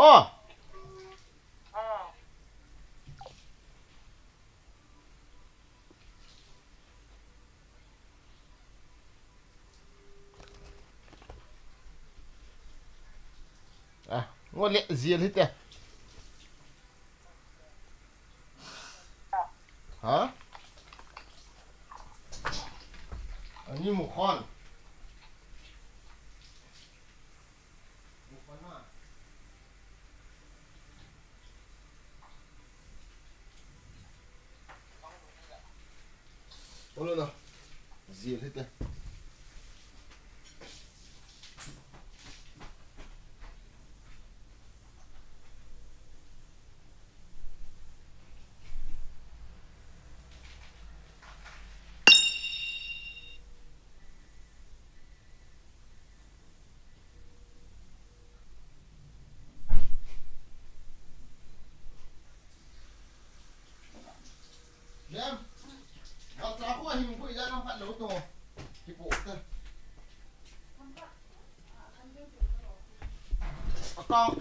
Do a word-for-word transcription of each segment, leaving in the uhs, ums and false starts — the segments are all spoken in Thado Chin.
Oh. Ah, ngole zial hite. Ha? Ani mukhon. Olo na. Zial hite.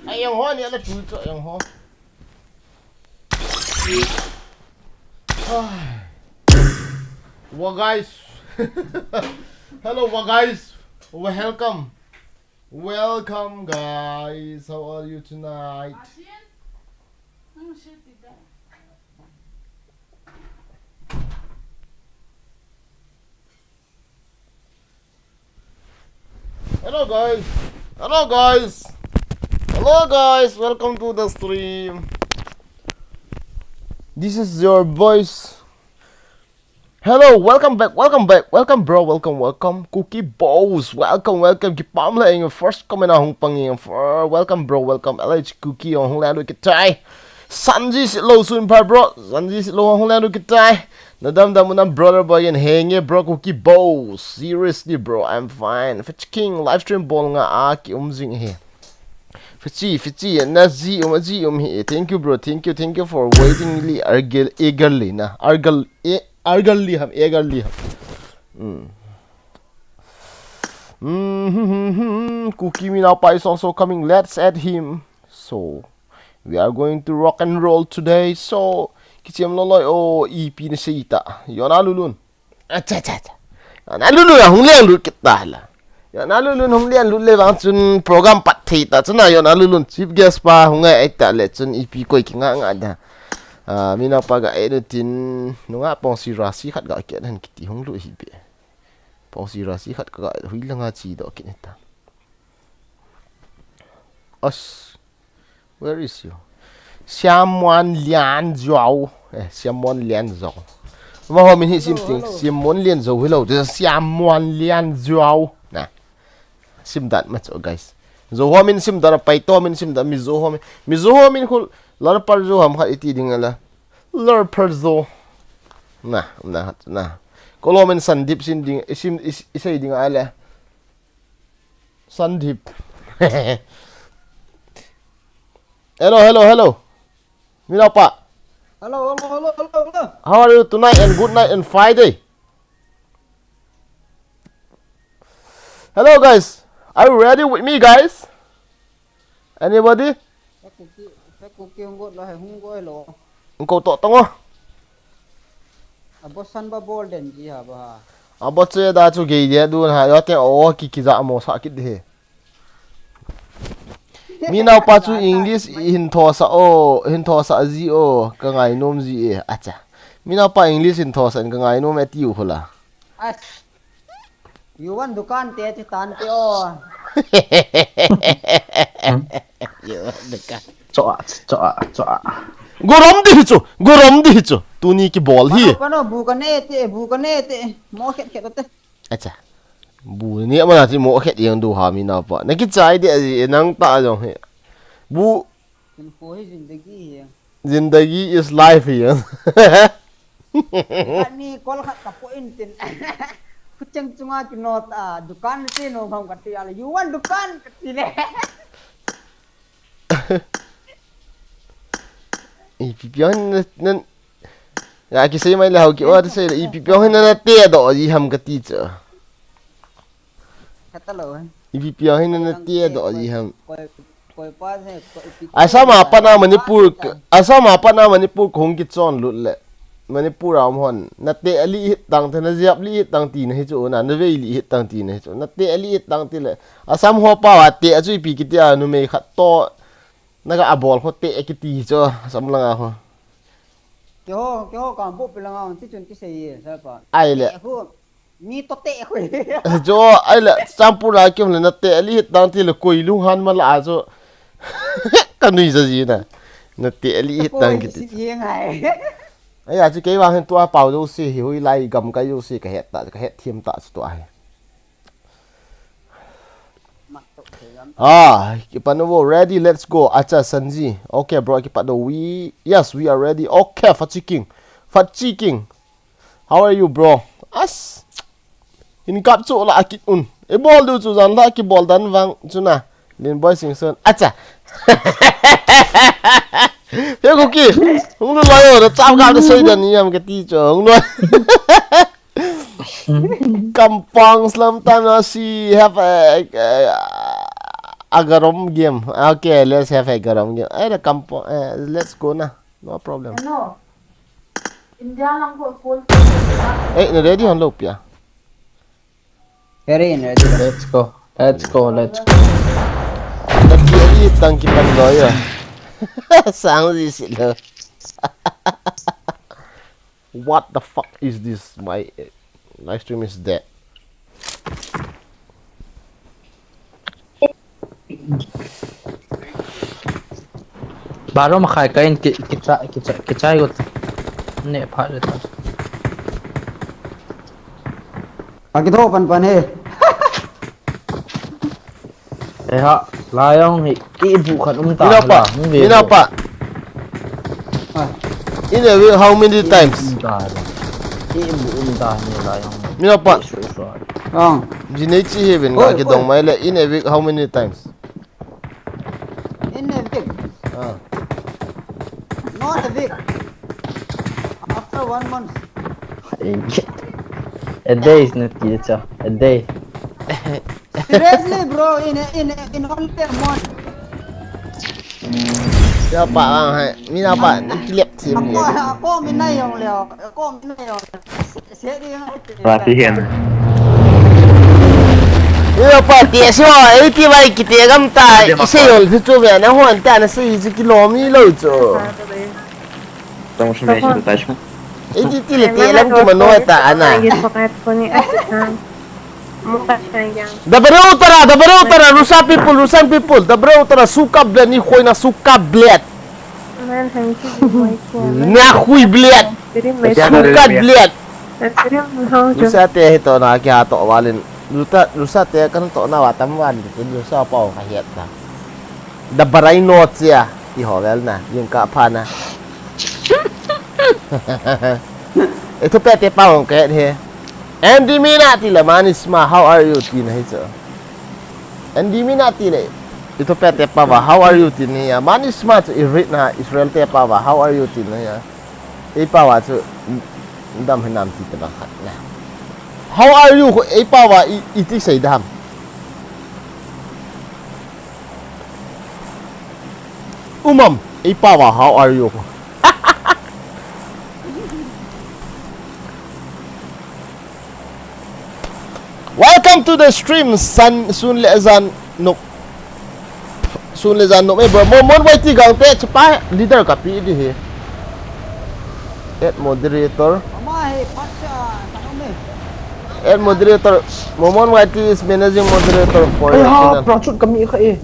Ayang ho ni ala chu chu ayang ho. Wa guys. Hello, wa guys. Welcome. Welcome, guys. How are you tonight? Hello, guys. Hello, guys. Hello, guys. Welcome to the stream. This is your voice. Hello, welcome back, welcome back, welcome bro, welcome, welcome, Cookie Boss, welcome, welcome, kipam le ing first comment a hung pang ing for, welcome bro, welcome, L H Cookie, hung le lu kitai, Sanji sit lo sun pa bro, Sanji sit lo hung le lu kitai, na dam dam na brother boy and henge bro, Cookie Boss, seriously bro, I'm fine, Fitch King, live stream bol nga a ki um jing he. Fichi, Fichi, na ji um, ji um hi. Thank you, bro. Thank you, thank you for waiting li argel, eagerly na. Argel, e, argel li ham, eagerly ham. Mm. Mm-hmm. Cookie Minaupa is also coming. Let's add him. So, we are going to rock and roll today. So, kichiam lo loi o E P ni seita. Yona lulun. Acha, acha, acha. Na lulu ya hung leng lut kita la. Ya na lulu hung leng lut le vang chun program pat thei ta chun na yo na lulu chief guest pa hung ngai ai ta le chun E P koi ki nga nga da. Ah, Minaupa ga ai tin nunga pong si ra si khat ga ke han kiti hung lu hi be. Pong si ra si khat ka ga hui la nga chi do ke ta. As. Where is you? Siam Muan Lian Zuau. Eh, Siam Muan Lian Zuau. Ma ho min hi sim ting. Hello, hello. Siam Muan Lian Zuau. Hello. This is Siam Muan Lian Zuau. Na. Sim dat ma cho, guys. Zo ho min sim dat, pai to min sim dat, mi zo ho min. Mi zo ho min khul. Lar par zo ham khat iti ding la. Lar par zo. Na, na, na. Kolo min Sandip sin ding, isim, is, isai ding ala. Sandip. Hello, hello, hello. Minaupa. Hello, hello, hello, hello, hello. How are you tonight and good night and Friday? Hello, guys. Are you ready with me, guys? Anybody? Sa kuki, sa kuki hung got lo, hai hung got lo. Hung got to tongo. Abo san ba bol den ji ha ba ha. Abo che da chu gei dia dun ha, yo te o ki ki za mo sa kit de he. Minaupa chu English hin tho sa o, hin tho sa ji o, ka ngai nom ji e, acha. Minaupa English hin tho sa in ka ngai nom e tiu hula. As. You want dukan te, te tan te o. You want dukan. Cho a, cho a, cho a. Gorom di hi chu, gorom di hi chu. Tuni ki bol hi. Pano, pano, bu ka ne te, bu ka ne te. Mo khet khet te. Acha. Bu ne mana ti mo khet yang du ha Minaupa. Na ki chai de ji nang ta jong he. Bu Kin ko hi zindagi hi. Zindagi is life hi. Ani kol khat ka po in tin. Khucheng chunga ki not a dukan te no bang ka ti ala. You want dukan ka ti le. Ipi piang nan, nan. Ya ki sei mai le hau ki wa te sei le ipi piang nan te do ji ham ka ti cha. Kata lo. Ipi piang nan te do ji ham. Assam a pat a Manipur, Assam a pat a Manipur kahung kichon lut le. Manipur a um hon. Na te ali hit tang te, na jep li hit tang ti na hi chu na, na vei li hit tang ti na hi chu. Na te ali hit tang ti le. Assam ho pa wa te a chu ipi kiti a numei khat to. Na ga abol ho te kiti chu. Assam langa ho. Keiho, keiho Kangpokpi langa hung ti chun kisei e, sir pa. Ai le. Te khu, mi to te khu. Jo, ai le, Champur a kim le na te ali hit tang ti le koi lunghan ma la jo. Ka nui ja ji na. Na te ali hit tang kiti. Ye ngai. Ai a chu kei vang hin tua pau jo si hi hui lai gam kai jo si ka het ta, ka het thiam ta chu tua hi. Ah, kipat uvo, ready, let's go. Acha, Sanji. Okay, bro, kipat uvo. We, yes, we are ready. Okay, Fachi King. Fachi King. How are you, bro? As. In kap chu la akit un. E bol du chu jan la ki bol dan vang chu na. Lin boy sing son. Acha. He ko ki. Hung lu lo yo, da cham ka da soi dan ni yam ka ti chu. Hung lu. Kampong Slam time now she have a, a, a garom game. Okay, let's have a garom game. Ai da Kampong, eh, let's go na. No problem. Hello. India lang ko phone. Eh, na ready hon lo pia. Ready, ready. Let's go. Let's go, let's go. Lagi ali tang kipan lo ya. Sang di sila. What the fuck is this? My, eh, live stream is dead. Baro makhai ka in ki, kicha, kicha, kichai got. Ne pha le ta. Aki tho pan pan he. Eh ha, Laiong hi, ki bu khat um ta. Mina pa, hila, hung ve Mina lo. Pa. Ah. In a week, how many times? Um ta hila. Ki bu um ta ni Laiong. Mina pa. Su, su. Ang. Jinei chi he ben. Oi, ga ki oi. Dong mai le, in a week, how many times? In a week. Ah. Not a week. After one month. A day is not teacher. A day. Seriously, bro, in, in, in only a month. Ya pa ang hai, mina pa, ni clip team ni. Ako, ako, minai yong leo, ako, minai yong leo. Se, se di nga. Rati hian. Mina pa, ti si ho, eighty bai kiti gam ta, ise yol chu chu ve na hon ta na si chu kilomi lo chu. Tong shume shi tai shu. Iti ti le ti lam ki mano ta ana. Dabra utara, dabra utara, Rusa people, Rusan people, dabra utara, suka блядь, ni khoina suka блядь. Нахуй блядь. Suka блядь. Rusa te hi to na ki ha to walin. Rusa, Rusa te kan to na wa tam wan, Rusa pau ka hiat ta. Dabra ino chia, ti ho vel na, yin ka pha na. Ethiopia te pa hong ke he. Andy Mina ti le Manisma, how are you ti na hi chu. Andy Mina ti le Ethiopia te pa va, how are you ti ni ya. Manisma chu Ivrit na Israel te pa va, how are you ti na ya. Ei pa va chu dam hinam ti te ba khat na. How are you? Ei pa va i, i ti sei dam. Umam, ei pa va, how are you? Welcome to the stream, San, Sun le Zan Nuk. Sun le Zan Nuk, eh, bro. Mo, Mon Y T gang te, chapa, leader ka pi di he. Add moderator. Ama he, pacha, tanong me. Add moderator. Momon Y T is managing moderator for your channel. Ai ha, pra chut kami kha e.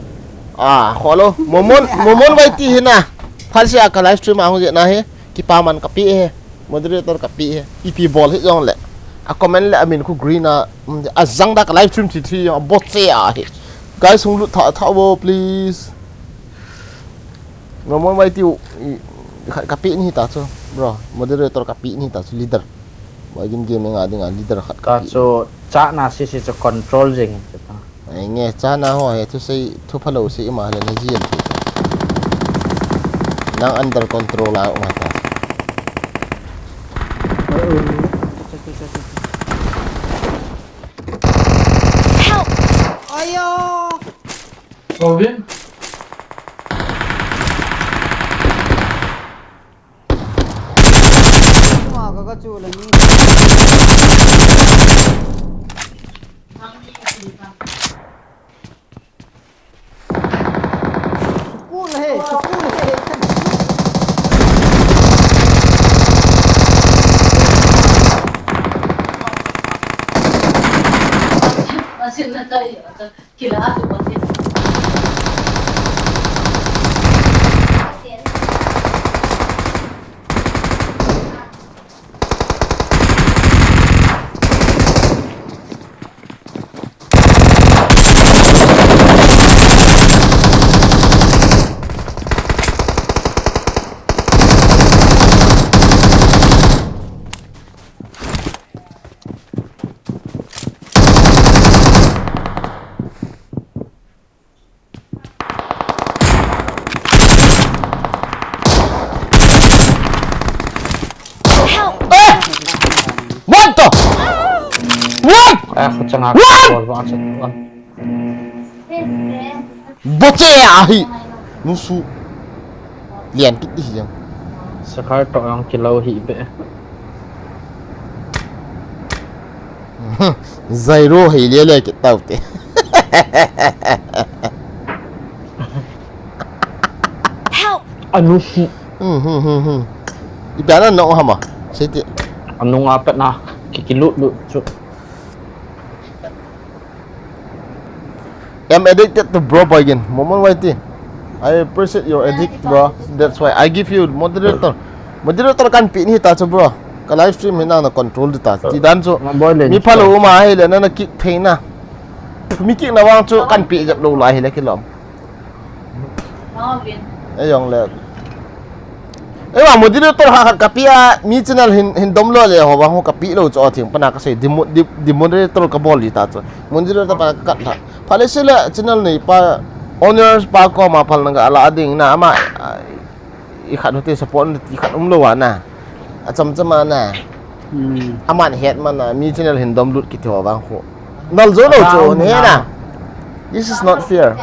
Ah, kholo. Momon, Momon Y T hi na. Phalsi a ka live stream a hung je na he. Kipa man ka pi he. Moderator ka pi he. Ipi bol hi jong le. A comment le a min khu green a. Mm, a jang da ka live stream thi thi a bot se a he. Guys, hung lut tha tha wo, please. Momon Y T u, i, ka, ka pi ni ta chu, bro. Moderator ka pi ni ta chu, leader. Boy Game Gaming a ding a leader khat ka pi. Chu chana si si chu control jing ta. Ai nge chana ho he thusei, thu phalo sei ima le na jin. Nang under control a um ta. Help! Ayo! Robin? Ka chu la ni. School he, school he. Asin na tayo. Kila ako pati. Help! Eh! What the? What? Eh, khut changa. What? Bol ba sa. Boche ahi. Nusu. Lian kit di jang. Sakar to ang kilau hi be. Zairo hi le le kit tau te. Help! Anu hi. Hmm, hmm, hmm, hmm. Ipi ana no hama. Siti. Anu ngapet na. Kikilu lu chu. I'm addicted to Bro Boygin. Momon Y T. I appreciate your addict, bro. That's why I give you moderator. Moderator kan pi ni ta chu, bro. Ka live stream hi nang na control ta. Ti dan chu. Mi phalo uma hi le na na kick thei na. Mi kick na vang chu kan pi jep lo lai hi le kilom. Ei jong le. Ei wa moderator ha khat ka pi a mi channel hin, hin dom lo le ho vang ho ka pi lo chu a thing pana ka sei demo-, de-, demoderator ka bol ji ta chu. Moderator pa ka kat la. Phale se le channel nei pa owners pa ko ma phal na ga la ding na ama, ah, i khat hote support ti khat um lo wa na. A cham cham a na. Hmm. Aman het man na mi channel hin dom lut kiti ho vang ho. Nal jo lo chu ne na. This is not fair.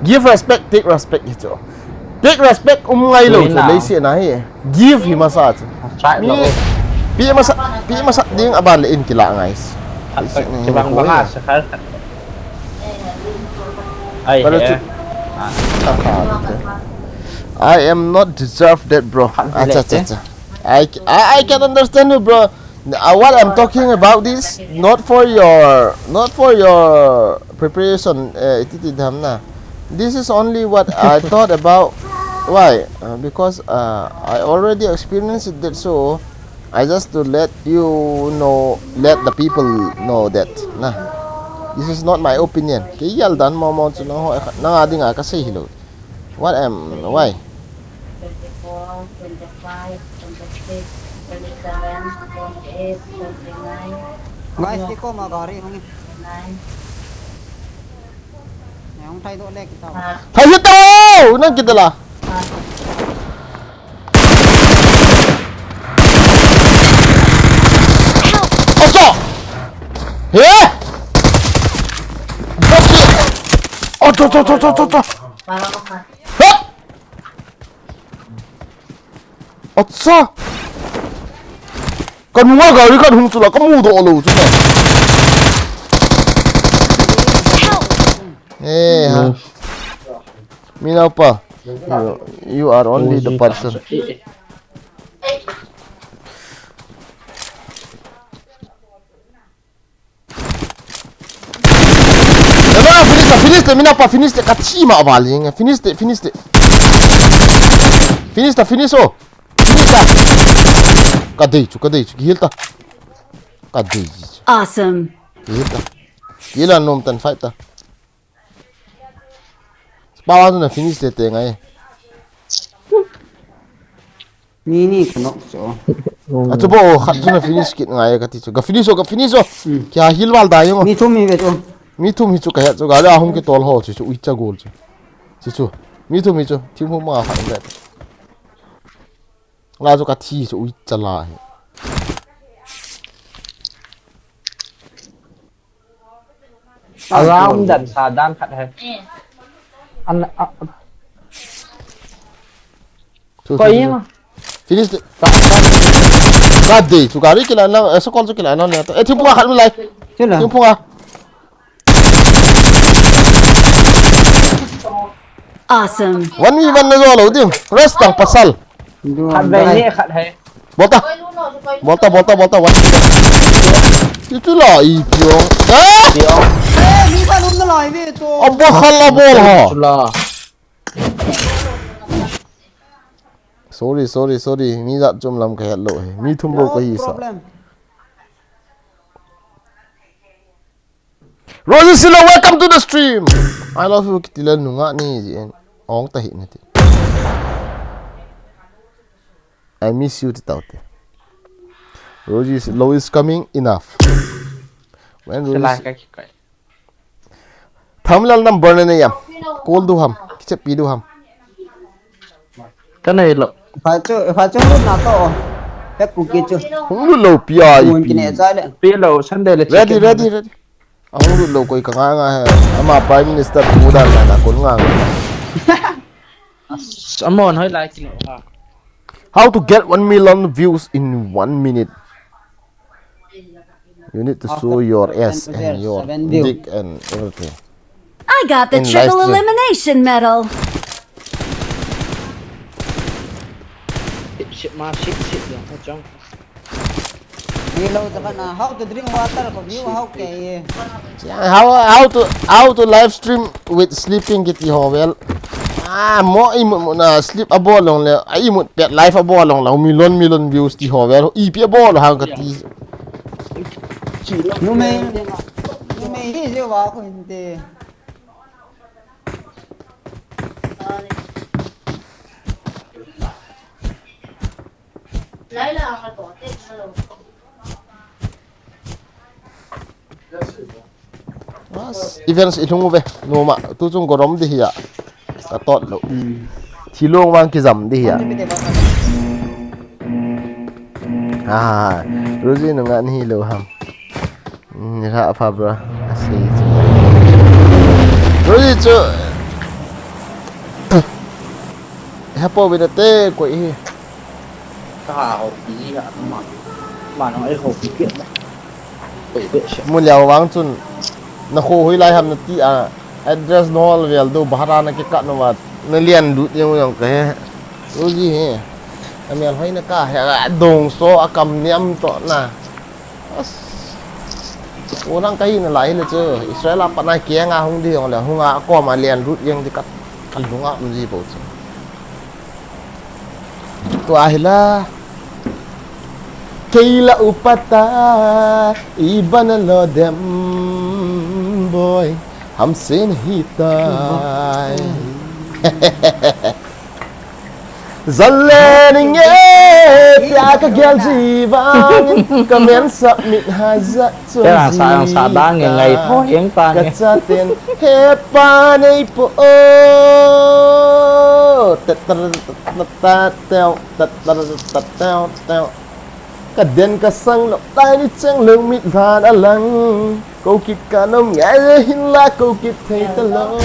Give respect, take respect hi chu. Take respect um ngai lo chu, leisi na hi. Give hi masa chu. Mi pi masa, pi masa ding aban le in kila ngai. Kibang bang a sa kha. Ai, I am not deserve that, bro. Acha, acha, acha. I, I, I can understand you, bro. Uh, what I'm talking about is not for your, not for your preparation, uh, iti ti dam na. This is only what I thought about. Why? Uh, because, uh, I already experienced it, so I just to let you know, let the people know that. Nah, this is not my opinion. Kei yal dan mo mo chu nang ho, nang a ding a ka sei hi lo. What am, why? Twenty-four, twenty-five, twenty-six, twenty-seven, twenty-eight, twenty-nine. Guys, di ko magari hong. Nine. Yang thai do le kita. Thai hita o, nang kita la. Acha! He! Acha, acha, acha, acha, acha. He! Acha! Ka nunga gari kan hung chu la, ka mu doh lou chu la. Eh, ha. Mi naopa. You, you are only the person. Finish te, finish te, mi naopa, finish te, ka thi ma val jing, finish te, finish te. Finish ta, finish o. Finish ta. Ka dei chu, ka dei chu, ki heal ta. Ka dei chu. Awesome. Ki heal ta. Ki heal a nom tan fight ta. Spawn na finish te te ngai. Ni ni ka nok chu. A chu bo khat chu na finish kit ngai ka ti chu. Ka finish o, ka finish o. Hmm. Kya heal val da yong. Mi thum mi ve chu. Mi thum hi chu ka het chu. Gari a hung kitol ho chu chu ui cha gol chu. Chu chu. Mi thum hi chu. Thim hum ma khat ve. La chu ka thi chu ui cha la hi. Around dan sa dan khat hai. An, a, a. Chu, chu, chu, chu. Finish de. Ka, ka, ka de, chu gari kila na, eh, sakol chu kila na ne. Eh, thingphung a khat um lai. Chu la. Thingphung a. Awesome. One v one na jo lou ding. Rest tang pasal. Khat vei ni khat hai. Bol ta. Bol ta, bol ta, bol ta, one v one. Itu la, i piong. Eh! Piong. Eh, mi khat um na lai ve to. Abo khal la bol ha. Chu la. Sorry, sorry, sorry. Mi jat chom lam ka het lou hi. Mi thum bou ka hi sa. No problem. Rosie Silo, welcome to the stream. I love you, kiti le nunga ni ji en. Ong ta hi na ti. I miss you, ti tau te. Rosie Silo is coming enough. When Rosie Silo. Thamlal number na nei am. Call du ham. Kichepi du ham. Ka nei lou. Fa chu, fa chu lut na to. Pek ku ki chu. Hung lut lou pi a i pi. Mun kine cha le. Pi lou Sunday le. Ready, ready, ready. Ahung lut lou koi ka nga nga he. Ama Prime Minister pu dan na na kon nga nga. Amon hoi lai kine ha. How to get one million views in one minute? You need to show your ass and your dick and everything. I got the triple elimination medal. Shit, shit, ma, shit, shit, yang, ha, chong. Hello, Japan, uh, how to drink water for you? How can you? How, how to, how to live stream with sleeping kiti ho vel. Ah, mo imut mut na sleep abol long le, a imut pet live abol long le, million, million views ti ho vel. Ipi abol hang kati. Numei, numei hi je wa ko hinte. Events i lhung uve, numa, tu chung gorom di hi a, ka tot lou. Hmm. Thilong vang kijam di hi a. Ah, Rosie nunga ni hi lou ham. Ni ha pha bro. Asi chu. Rosie chu. Hapo bina te koi hi. Ka ha ho pi ha ma. Ma no ai ho pi pi. Koi be se. Mu liao vang chun. Na kho hoi lai ham na ti a. Address no hol vel do bahara na ke ka no va. Na lian lut yang yang ka he. Rosie he. Amel hoi na ka he. Dong so a kam niam to na. As. Unang kahi na lai le chu. Israel a panai kiang a hung di hung le hung a kom a lian lut yang di kat kan hung a um ji bo chu. Tua hi la. Keila upata ibana lo dem boy. Hamsen hitai. Zalen inge, tia ka gel ji vangin, ka men submit ha za chu. Kera sa ang sa dang nge ngai po yeng ta nge. Ka chaten, he pa nei po o. Tat tat tat tat tat tat tat tat tat tat. Ka den ka sang lou, tai ni cheng lou mit lhan a lang. Ko kit ka nom ngai le hin la ko kit thei ta lou.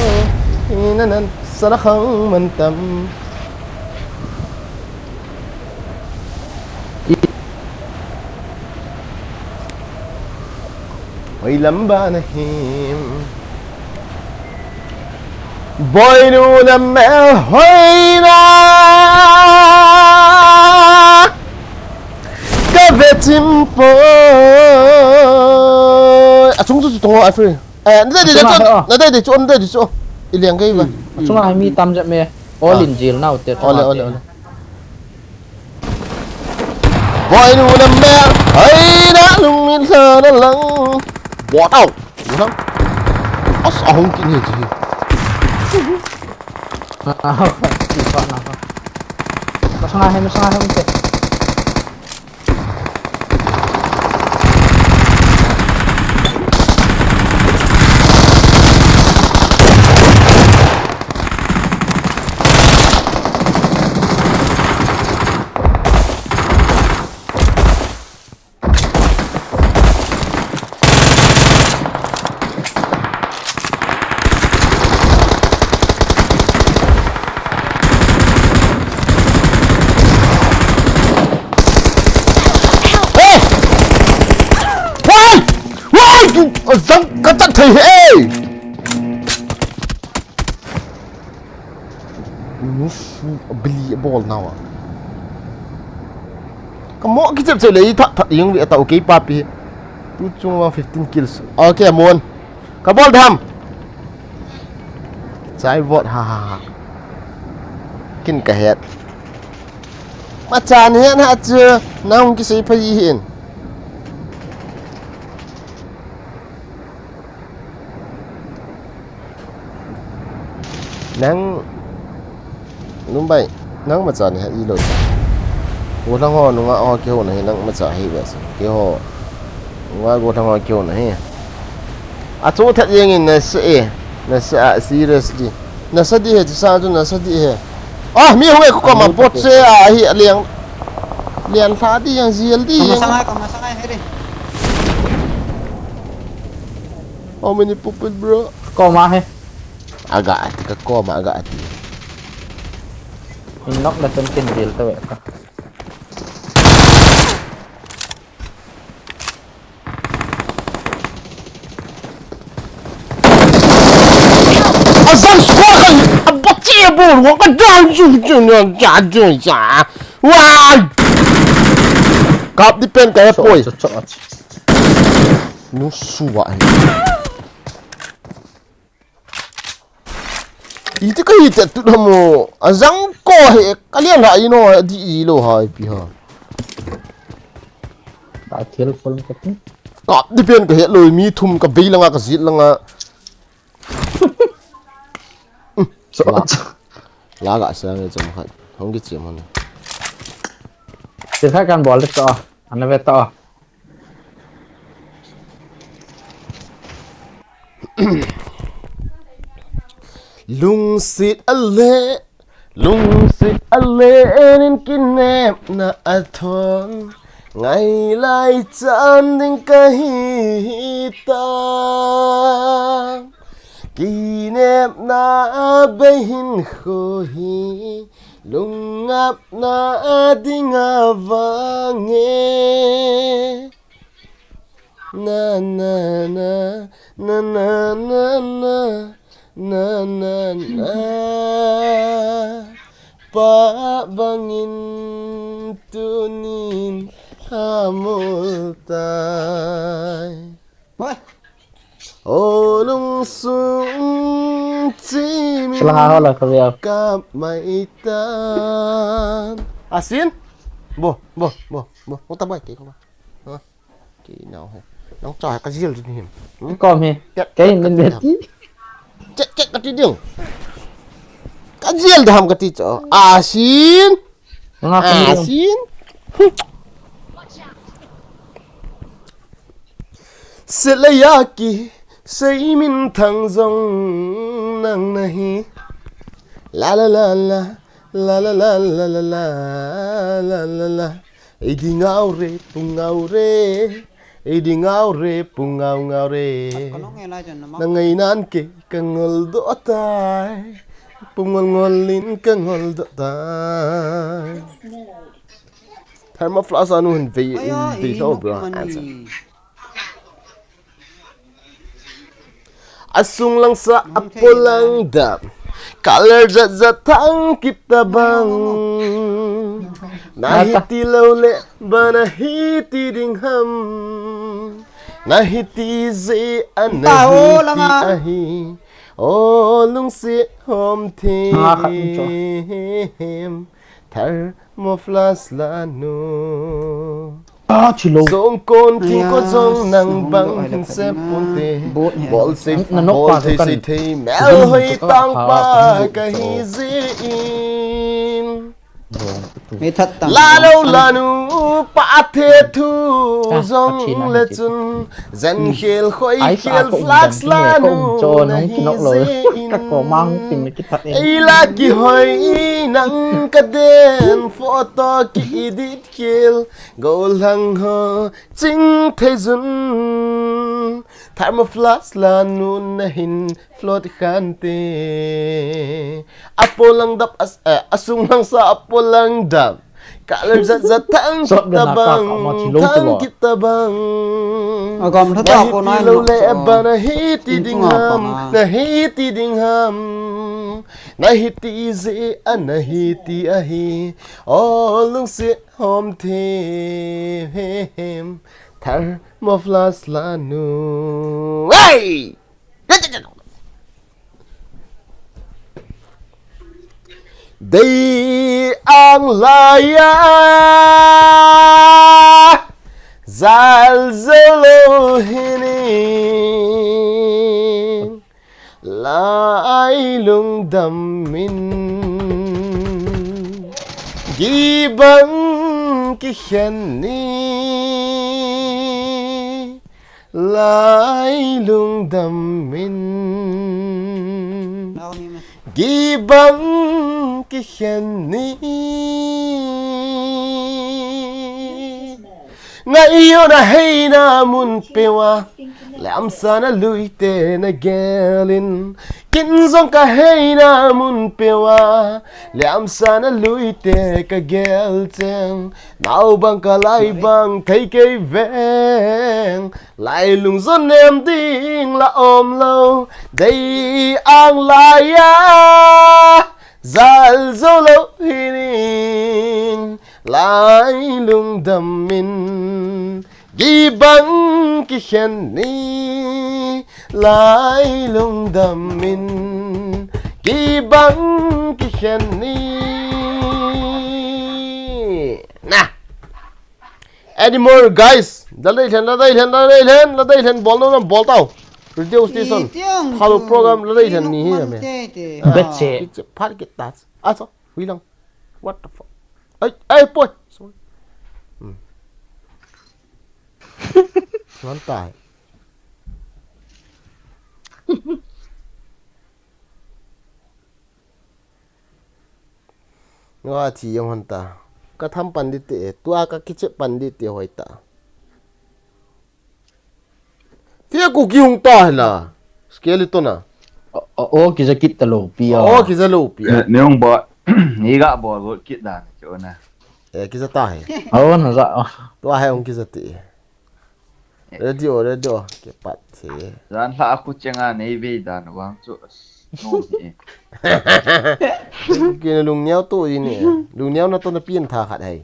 Hi na nan sa na khang man tam. Hoi lam ba na him. Boinu na mel hoina. Ka ve chim poi. A chung chu chu tong o, a free. Eh, na dai de chu, na dai de chu, na dai de chu. I liang kei ba. A chunga mi tam jep me. All in jail now te. Ole, ole, ole. Boinu na mel hoina, lungmin sa na lang. Bo tau. Bo tau. As, ahung kin he ji. Ah, ki pa na pa. Masanga he, masanga he, masanga he. Sang ka chat thei he. Nusu bili bol nawa. Ka mo ki chep chep le i that that yung vi ata okay papi. Tu chung wa fifteen kills. Okay, mon. Ka bol dam. Chai vote ha ha ha. Kin ka het. Machan het ha chu. Nang ki sei pha yi hin. Nang, Numbai, nang macha ni ha i lo. Gothang ho nunga ho kihou na hi nang macha hi ve se. Kihou. Nunga gothang ho kihou na hi. A chu that jeng in na se e. Na se a seriously. Na sa di he, chu sa chu na sa di he. Ah, mi hung e ko ma bot se a hi a liang. Lian hla di yang zial di yang. Kama sangai, kama sangai, hei ri. How many puppet, bro? Koma he. Aga ati ka koma aga ati. In nok na chun kin dil to ka. Azang squad kan abati abur wa ka dan ju ju ja ju ja. Wa. Kap di pen ka poi. Cho, cho, cho. Nu suwa he. Iti ka hi te tu na mo. Azang ko he. Kalian ha ino di i lo ha ipi ha. Ka thil pol ka tu. Kap di pen ka he lo mi thum ka bei langa ka zit langa. So, la, la ga sa nge chom khat. Hong ki chi mo ne. Te kha kan bol de to. Ana ve to. Lungsit ale, lungsit ale, enin kinepna athon, ngailai chan ding kahi ta. Kinepna bei hin kho hi, lungapna dinga vange. Na, na, na, na, na, na, na, na, na, na. Pa bangin tunin hamul tai. What? O lungsung chimin. Sila ha ho la ka via. Kap mai tan. Asin? Bo, bo, bo, bo. Mo ta bai ke ko ba. Ha? Ki nau he. Nang cha ka jil ni him. Hmm? Kom he. Ket, ke ket, min ket, ket. Cek, cek ka ti ding. Ka jil dam ka ti cho. Asin. Nga ka ni. Asin. Selayaki, sei min thang jong nang nahi. La la la la, la la la la. Ei di ngau re, pu ngau re. Ei di ngau re, pu ngau ngau re. Na ngai nan ke, ka ngol do tai. Pu ngol ngol in ka ngol do tai. Thermo flask anu hin vei, vei lo bro. Answer. Asung lang sa apo lang dam. Color jat jat thang kit ta bang. Na hiti lo le ba na hiti ding ham. Na hiti je an na hiti ahi. O lungsit hom them. Thermo flask la nu. Ah, chilo. Song kon ting ko jong nang bang hin se ponte. Bol se, bol thei se thei. Mel hoi tang pa ka hi ji in. La lo la nu pa the thu jong le chun. Jan khel khoi khel flask la nu na hi ji in. Ei la kihoi nang ka den photo ki edit khel. Golang ho ching thei jun. Thermo flask la nu na hin float khan te. Apo lang dap as, eh, asung lang sa apo lang dap. Ka lel zat zat thang kit tabang, thang kit tabang. Agam tha ta ko nai lou le ba na hi ti ding ham, na hi ti ding ham. Na hi ti ji a na hi ti ahi. O lungsit hom them. Thermoflask la nu. Hey! Dei ang laiya zal zolo hini lai lungdam min gibang kikhen ni. Lai lungdam min gibang kikhen ni. Ngai yo na hei na mun pewa lam sana lui te na gelin. Kin zong ka hei na mun pewa lam sana lui te ka gel cheng. Nau bang ka lai bang thei kei veng. Lai lung zon nem ding la om lo. Dei ang laiya zal zo lo hinin. Lai lungdam min gibang kikhen ni. Lai lungdam min gibang kikhen ni. Na. Any more, guys? La dei lhen, la dei lhen, la dei lhen, la dei lhen, bol no, bol tau. Radio station. Hello program, la dei lhen ni hi me. Bet se. Phat kit ta. Aso, hui lang. What the fuck? Ai, ai, boy. Sorry. Hmm. Suan tai. Nga thi jong hon ta. Ka tham pan di te, tua ka kiche pan di te hoi ta. Fia ku ki hung ta la. Skeleton a. O, o, o, kija kit ta lo pi a. O, kija lo pi a. Ne hung ba, ni ga ba lo kit da, cho na. E, kija ta he. O, na za. Tua he hung kija te. Radio, radio, ke pat the. Jan hla aku chenga nei vei dan vang chu. No hi. Ke na lung niau tu ini. Lung niau na to na pian tha khat hai.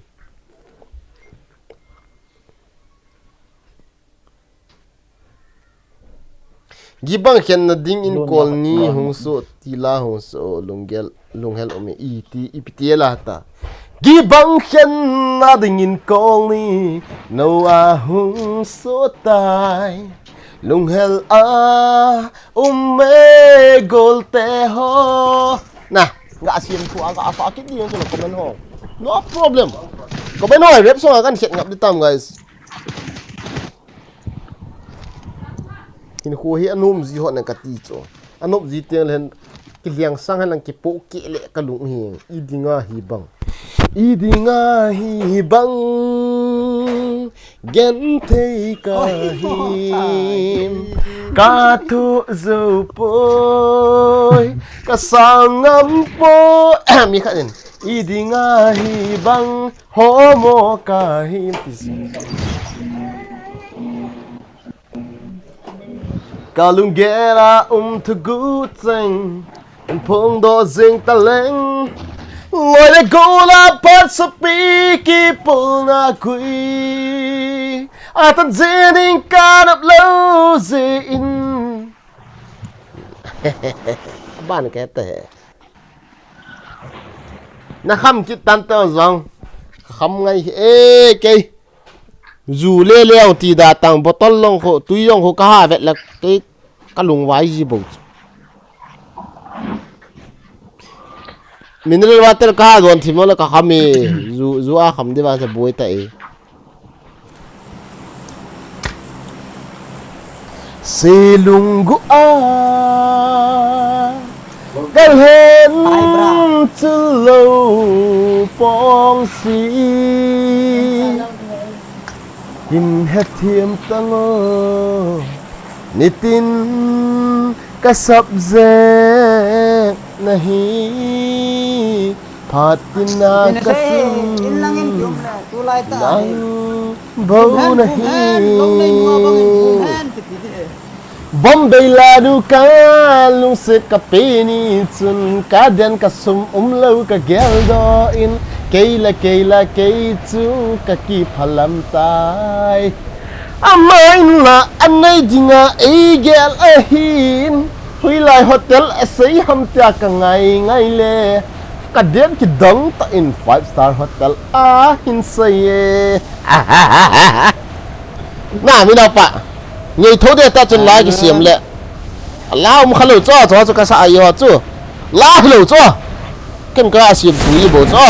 Gibang khen na ding in kol ni hung so ti la hung so lunggel. Lunghel um e, iti, ipi ti la ta. Gibang khen na ding in kol ni, no a hung so tai. Lunghel a um e gol te ho. Na, nga siam thu a nga fa kit ding chu comment ho. No problem. Comment ho, rap song a kan khet ngap di tam, guys. Hinkho hi anom ji hon ka ti chu. Anom ji teng le hen kiliang sang hen lang kipo ke le ka lung hi. I dinga hi bang. I dinga hi bang. Gen thei ka hi. Ka thu zo poi. Ka sang ngam poi. Mi khat in. I dinga hi bang. Homo ka hi ti si. Ka lunggel a um thugu cheng, um phong do jing ta leng. Loi le gol a pat sapi ki pul na kui. A tan jing ding ka nop lo jing in. Ban ke te. Na kham kit tan ta jong. Kham ngai e kei. Ju le le ti da tang bottle long ho, tui long ho ka ha vet la kei ka lung vai ji bo. Mineral water ka ha don thim la ka kham e. Ju, ju a kham de va sa boi ta e. Selung gu a gal hen chu lo pong si. Hin hethiam tango nitin ka sap je na hi. Hatina kasum nang bou nahi. Bombay la nu ka lungset ka pe ni chun ka den ka sum umlou ka geldoh in, kei la, kei la, kei chu ka kiphalam tai. Ama in la anei dinga eigel ahin, hoilai hotel asei ham tia ka ngai ngai le, ka den kidang tah in five star hotel ahin sei e. Na, mi napa. Ngei tho de ta chun lai kisiam le. La um kha lou chu, chu, chu ka sa ai ho chu. La lou chu. Ken ka siam thu i bo chu.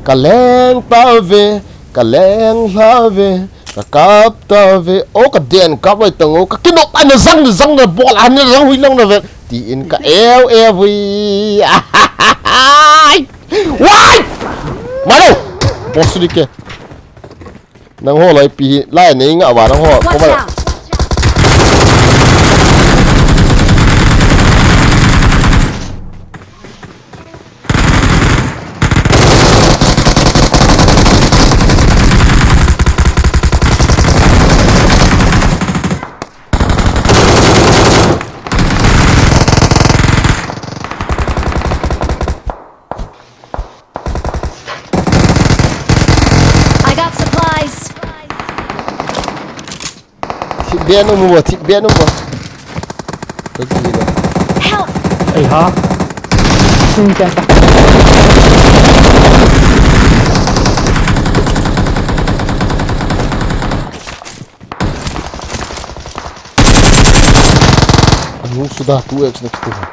Ka leng ta ve, ka leng hla ve, ka kap ta ve. O ka den kap vai tang o, ka kinop ana zang na zang na bol ana zang hui lang na ve. Ti in ka eu eu hui. Wai! Malo! Boss ni ke. Nang ho lai pi hi, lai nei nga wa nang ho. Watch out! I got supplies. Thip ben um bo, thip ben um bo. Help! Ei ha. Sim kan ta. Anu sudah two X na kita.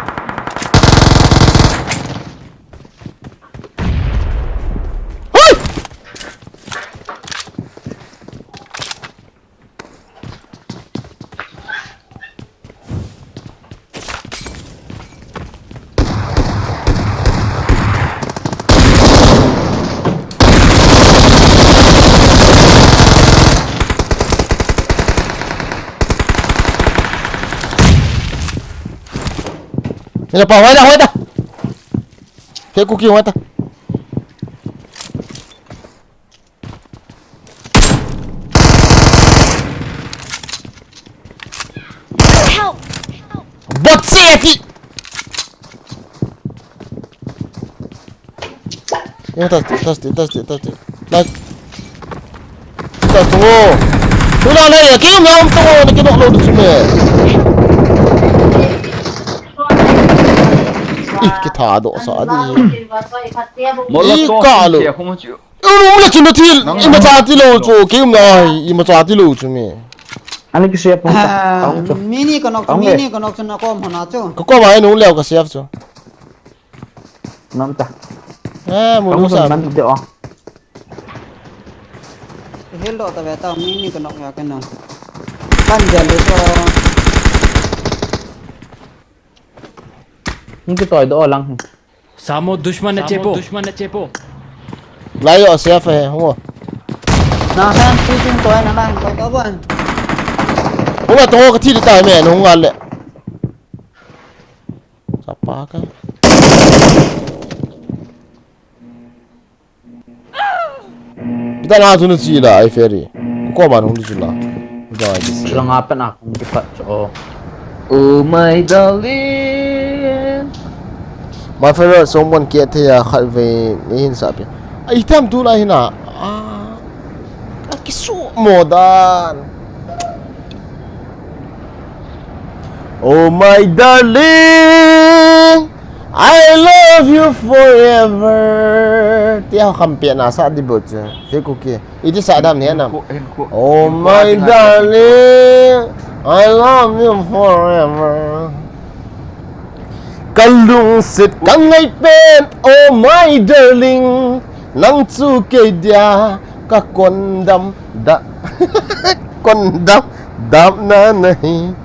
Mira pa, hoida, hoida. Ke kuki, hoida. Help! Bot se ti. Yo, tas, tas, tas, tas, tas. Like. Tas tu. Tu na na ya, kim ya um tu, ni ki nok lo tu me. Ih, ki tha do sa di. Ih, ka lo. Uru le chun thil, imacha tilou chu, keima, imacha tilou chu me. Ani kisia pung ta. Ah, aung chu. Mini ka nok chu, aung le. Mini ka nok chu na kom hona chu. Ka kom ai nung leo ka siap chu. Nom ta. Eh, mu aung lu chu sa. Man de o. Hel do ta ve ta, mini ka nok ya ka na. Kan de le chu. Hung kitoi doh lang. Samo dushman na chepo. Dushman na chepo. Lai yo, safe he, hung o. Na han, tu jing toi na lang, toi to bon. Hung a to ka thi ta me, hung a le. Sapa ka. Kita na tu na chi la, ai ferry. Ko ma hung tu la. Kita ai chi. Lang apa na hung kipat cho. Oh my darling. My favorite song pon kithei a khatvei nei hin sa pi. Ai tam tu la hin a. Ah. Ka kisu mo dan. Oh my darling, I love you forever. Tia kham pe na sa di bo che. Fe ku ke. Iti sa dam ne nam. Oh my darling, I love you forever. Ka lungset ka ngai pen, oh my darling, nang chu kei dia ka kondam da, kondam dam na nahi.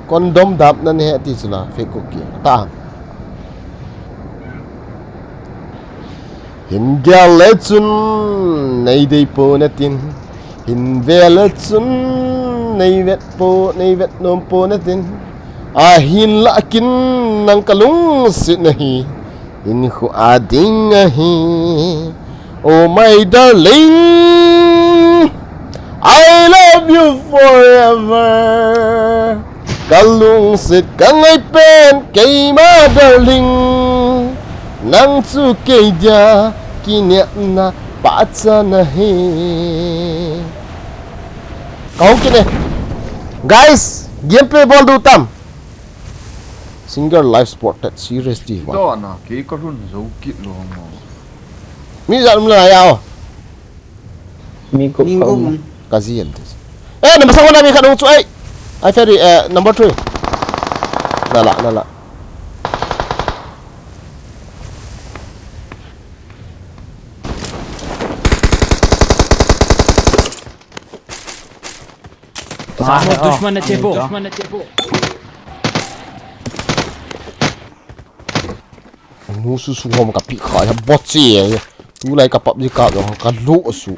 Kondom dam na nahi ti chu la, fe ku ke. Ta. Hin gel le chun nei dei po na tin. Hin ve le chun nei vet po, nei vet nom po na tin. Ahin la kin nang ka lungset nahi. Hinkho a ding ahi, oh my darling, I love you forever. Ka lungset ka ngaipen keima darling, nang chu kei dia kinepna pahcha nahi. Ka hung kit e. Guys, gameplay bol diu tam. Single life spotted, serious ti ba. Ito ana, kei ka lhun jou kit lou mo. Mi jat um le ngai a o. Mi ko Min ko ka um. Ka ji an ti. Eh, na masang na mi khat hung chu ai. Ai ferry, eh, number three. Na la, na la. सामने दुश्मन है, चेपो। Nu su su hom ka pi kha ya bot si ye. Tu lai ka pap ji ka lo ka lo su.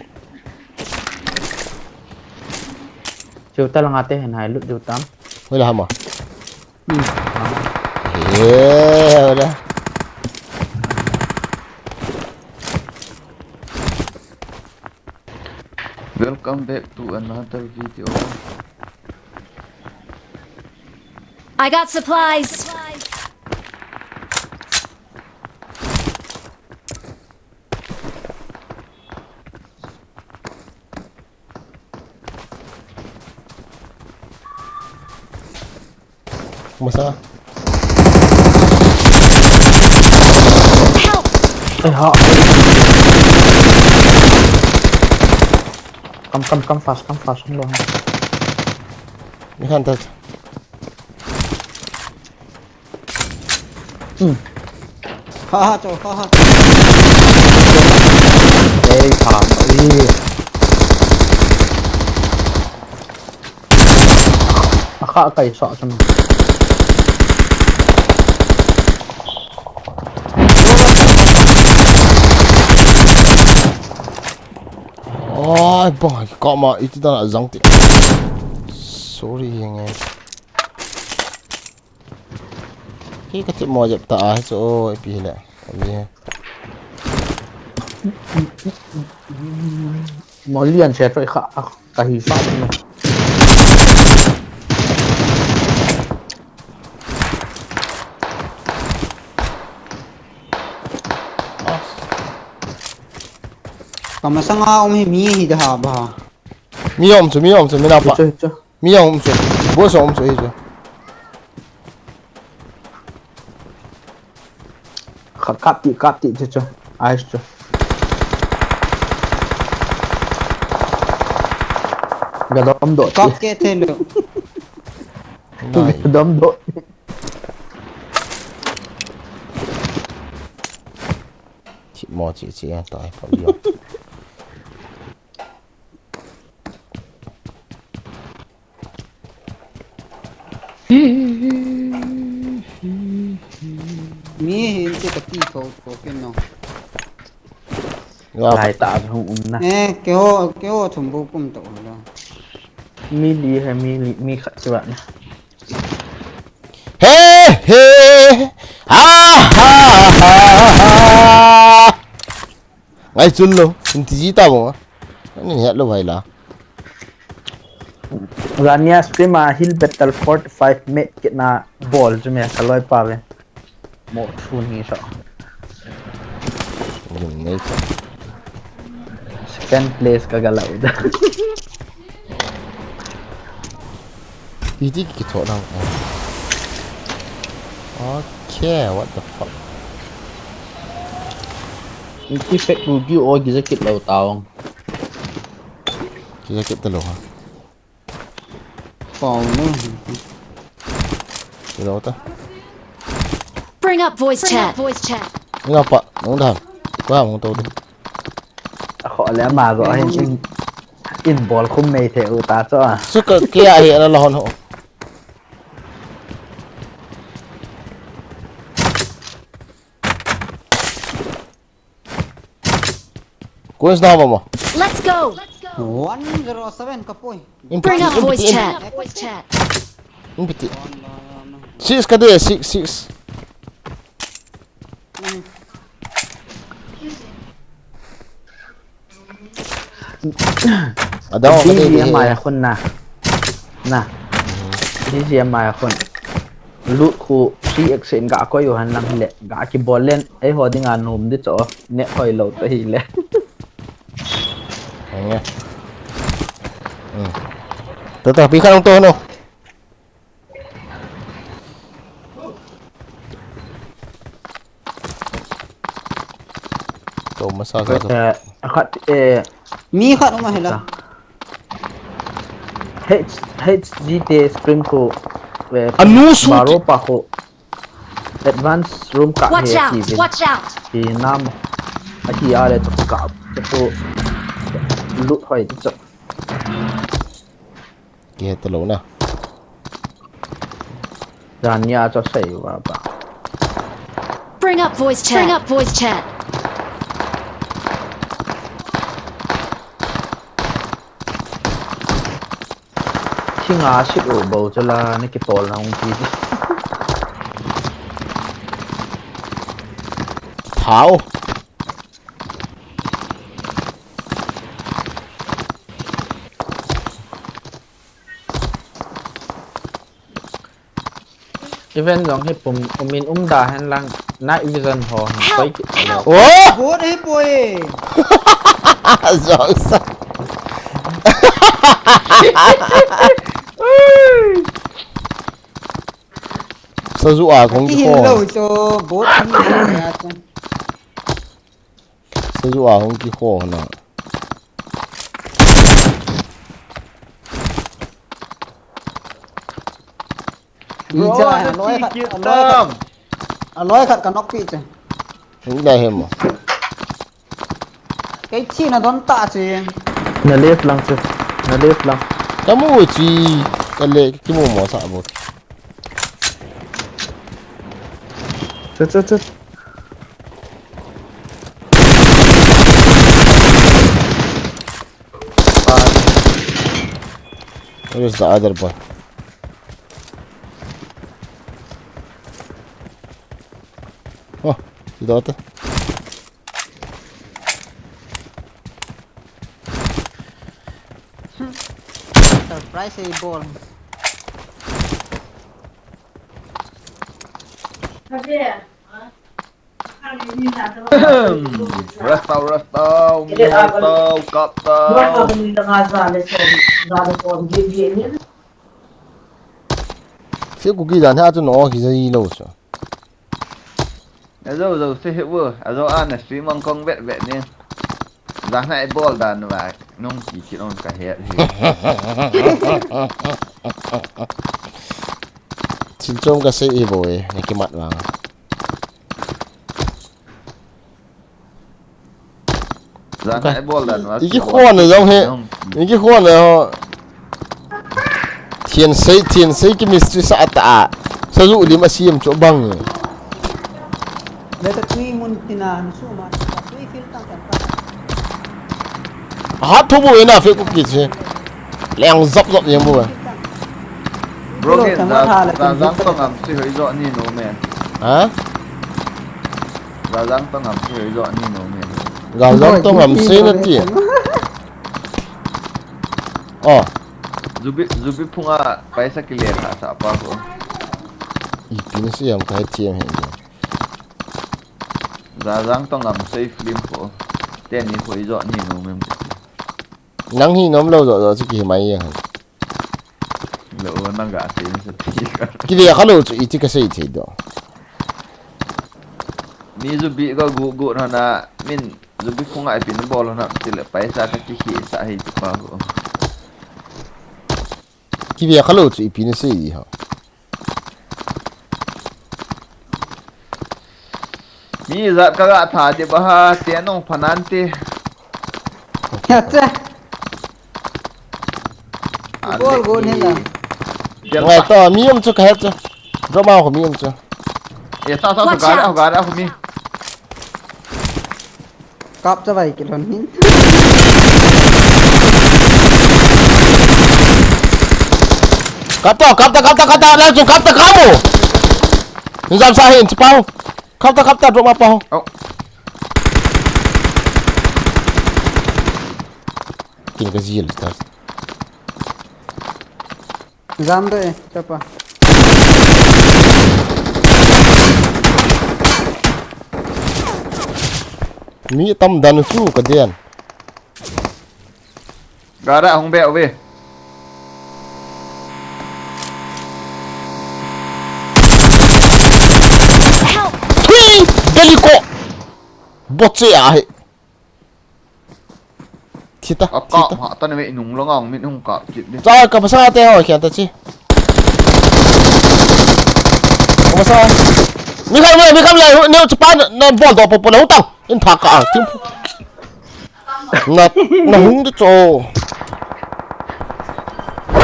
Chiu ta langa te hen hai lut diu tam. Hoi la hama. Hmm. Ye, hola. Welcome back to another video. I got supplies. Masa. Help! Eh, ha. Come, come, come fast, come fast, come long. You can't touch. Hmm. Ha, ha, cho, ha, ha. Ei, pha, ei. Akha kai sa chun. Ai, bang, kama, iti dan a jang ti. Sorry, yang e. Kei ka thipmo jep ta a, hi chu, o, ipi hile. Ka vi he. Mo lian che troi kha, a, ka hi sa ni. Ka masanga um hi mi hi da ha ba. Mi um chu, mi um chu, mi na pa. Chu, chu. Mi a um chu. Boss a um chu hi chu. Khat kap ti, kap ti chu chu. Ice chu. Ga dom doh ti. Kap ke the lo. Nai. Ga dom doh ti. Thipmo chi chi a tai pa yo. Mi hin ti ka ti tho tho ken no. Nga lai ta hung um na. Eh, keiho, keiho thum bu kum to lo. Mi li hai, mi li, mi khat chu na. He, he. Ha, ha, ha, ha. Ngai chun lo, in ti ji ta mo. Ani het lo vai la. Rania stream a hill battle forty-five minute kit na bol chu me ka loi pa ve. Mo thu ni so. Gum nei so. Second place ka ga lau da. Iti ki tho nang. Okay, what the fuck? Iti fake review o gi jakit lo taong. Ki jakit ta lo ha. Pau no. Ki lo ta. Bring up voice chat. Ina pa, nong dan. Ba mong to de. A kho le ma go hin in, in bol khum mei the u ta cho a. Su ka ke a hi ala la hon ho. Coins na ba mo. Let's go. One zero seven ka poi. In piti, in piti, in piti. Bring up voice chat. In piti. Six ka de, six, six. Mm. Adang ka dei di he. B G M I a khun na. Na. B G M I a khun. Loot khu three X in ga koi u hen lang hile. Ga kibol len. Eiho dinga nom di chu. Net hoi lou ta hile. Henge. Hmm. To, to, pi kha long to no. To masa sa to. Eh, khat, eh, mi khat um a hela. H, H G T Spring khu, eh, Anu su baro ti- pa khu. Advance room ka Watch he out! Ti. Watch out! Ti nam. A hi a le chu ka, chu loot hoi chu. Kihe talou na. Jan nia chu sei uva ba. Bring up voice chat. Bring up voice chat. Thinga sit u bou chu la, na kitol na hung ti. Thao. Event jong hi pum, umin umda hen lang, night vision ho hin. Help! Koi ki. Help! Oh! Bot hi poi. Jong sa. Saju a kong ki hon. Lo so bot hi. Saju a hung kikho na. Bro, aloi khat, aloi khat. Aloi khat ka knock pi che. Hung dai hem mo. Kei thi na don ta che. Na left lang che. Na left lang. Kamu chi. Kale kimu mo sa bot. Chat, chat, chat. Where is the other boy? Oh, he got it. Surprise e bol. Rest out, rest out, move out, cut out. Sih ku ki dan ha chu no ki jai lo chu. Ajo, jo, se he wo, ajo ana stream ang kong vet vet ni. Jan a i bol dan va, nung ki ki nung ka he hi. Chin chom ka sei e bo e, na ki mat vang. Jan a i bol dan va. I ki khon na jong he. I ki khon na ho. Thian sei, thian sei ki mystery sa ata a. Sa ju lim a siam chu bang. Le ta tui mun tina ni su ma. Tui fil tang tang. Ha thu bu ina fe ku ki che. Leng zop zop yang bu. Bro, ke da da jang to ngam si hoi jo ni no me. Ha? Da jang to ngam si hoi jo ni no me. Da jang to ngam si na ti. Oh. Zubi, zubi phunga paisa kile tha sa pa ko. Ipi na siam ka he thiam he. Jajang to ngam sei film ko. Teni ko ijo ni no mem. Nang hi nom lo jo jo chu ki mai yang. Lo nang ga sei sa ti ka. Ki ve kha lo chu iti ka sei thei do. Mi zubi ko gu gu na na min zubi phunga ipi na bol na ti le paisa ka ki hi sa hi ti pa ko. Ki ve kha lo chu ipi na sei di ha. Mi jat ka ga tha di ba ha, te nong phanan te. Ache. Gol, gol, hela. Ngai to, mi um chu ka het chu. Drop ma ko mi um chu. E, sa, sa, sa, ga da, ga da, ko mi. Kap cha vai kilon hin. Kap ta, kap ta, kap ta, kap ta, lang chung kap ta, kap mo. Ni jam sa hin, chapao. Kap ta, kap ta, drop ma pa ho. Oh. King ka zil ta. Jam de, tapa. Mi tam dan chu ka den. Gara hung be ve. Help! Thui! Beli ko! Boche a he. Thita, a ka thita. Ma ta ne me inung lo ngang min hung ka kit de. Cha ka pasa te ho kya ta chi. Ka pasa. Mi kham le, mi kham le, ne chu pa na bol do po po le hung tang. In tha ka a. Tim. Na, na hung de cho.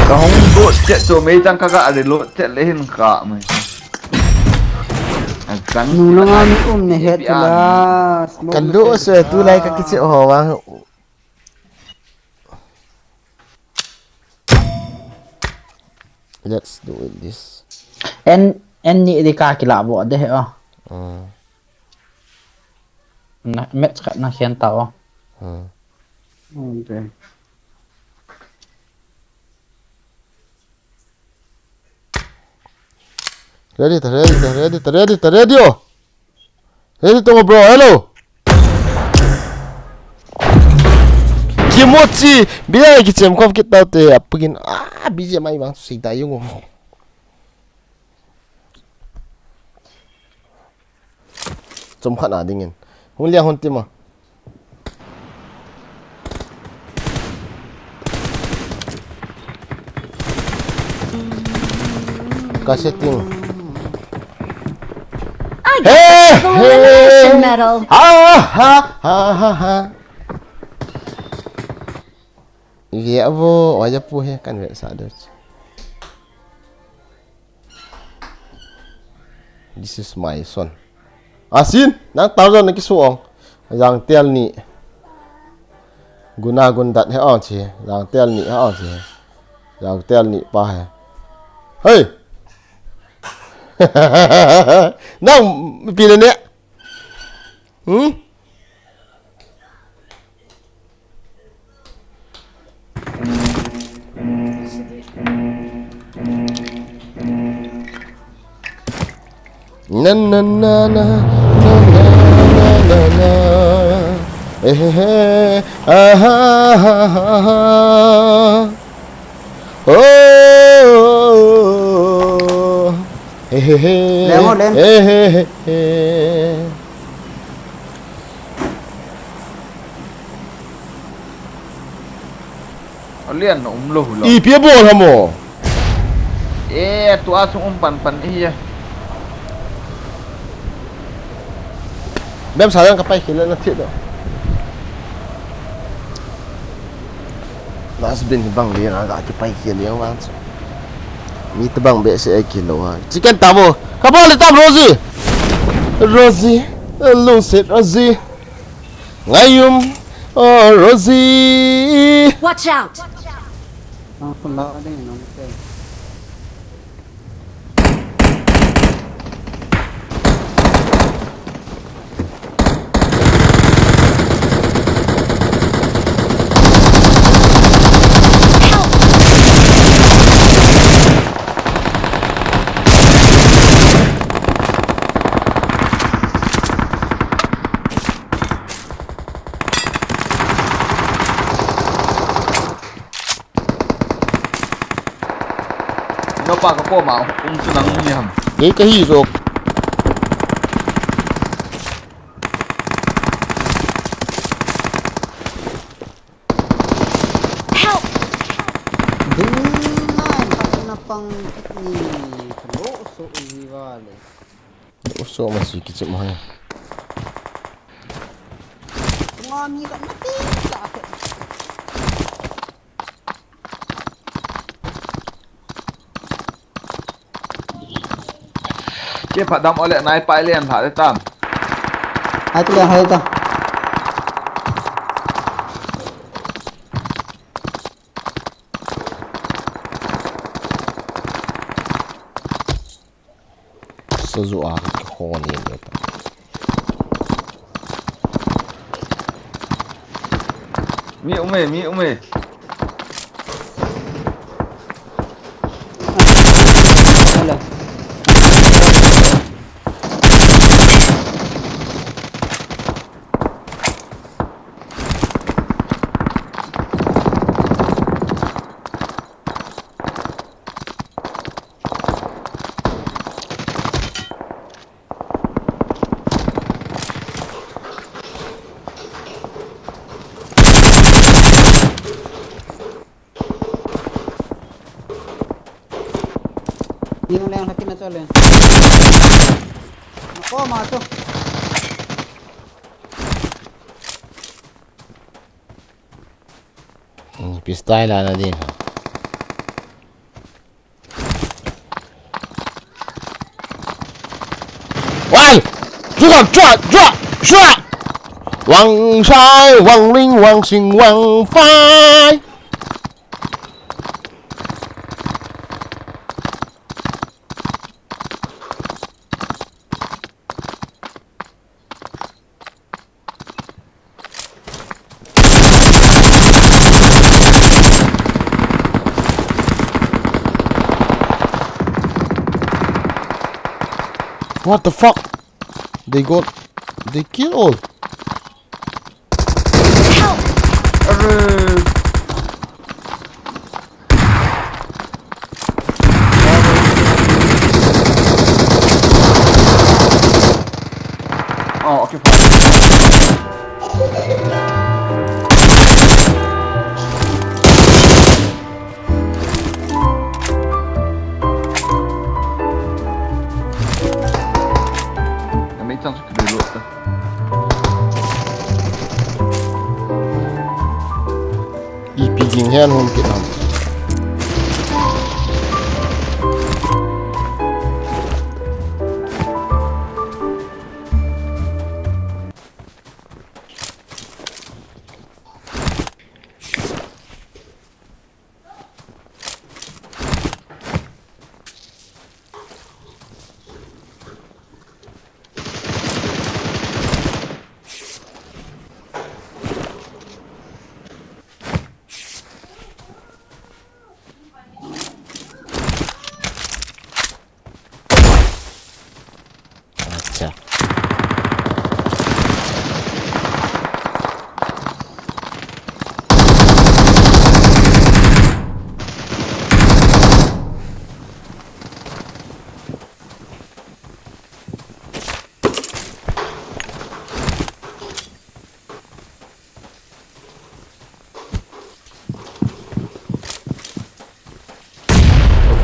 Ka hung do che cho me chang ka ka de lo che le hin ka me. Nung lo nga mi um ne he tu la. Ka lo se tu lai ka kiche ho wa. Let's do it this. En, en ni di ka kila bo de he o. Mm. Na, match khat na khen ta o. Hmm. Okay. Ready ta, ready ta, ready ta, ready ta, ready o. Ready to, bro, hello. Kimochi, bia kichem khom kit ta te, apugin, ah, B G M I bang, sei ta yung. Chomkhat na dingin. Hung lia hon tima. Ka setting. I got the elimination medal. Ha ha ha ha ha. Ve avo, oya pu he kan ve sa do. This is my son. Asin, nang thousand na kisuong. Jang tel ni. Guna gun dat he ong chi. Jang tel ni he ong chi. Jang tel ni pa he. Hey! Nang pile ne. Hmm? Na na na na na. Eh, eh, eh. Ah, ha, ha, ha, ha. Oh, oh, oh. Eh, eh, eh. Lemo, lem. Eh, eh, eh, eh. Alian na um lou lo. Ipi abol ham o. Eh, tua sung um pan pan hi ya. Bem sa jang ka pai khel na thit do. Last bin bang le na ga ki pai khel yang wang. Mi ta bang be se ai khel lo ha. Chicken tamo. Ka bol le tam Rosie. Rosie, lungset Rosie. Ngaium, oh, Rosie. Watch out! Nopa ka koma um chu nang ni ham. Kei ka hi jok. Help! Ding na, na pang ni lo so ni vale. Uso ma si kichim hai. Tunga mi ka na ti la ke. Ke phadam ole nai pai len tha de tam. Hai tu le hai ta. Sazu a ka hon yen le ta. Mi um e, mi um e. Challenge. Nako ma chu. Hmm, pistol la na din. Wal! Zua, zua, zua, zua! Wang sai, wang ling, wang sing, wang fai. What the fuck? They got, they kill all. Help! Arre. Oh, okay, fine. Let me just reload. Ipi ging hen hung kit ham. Acha.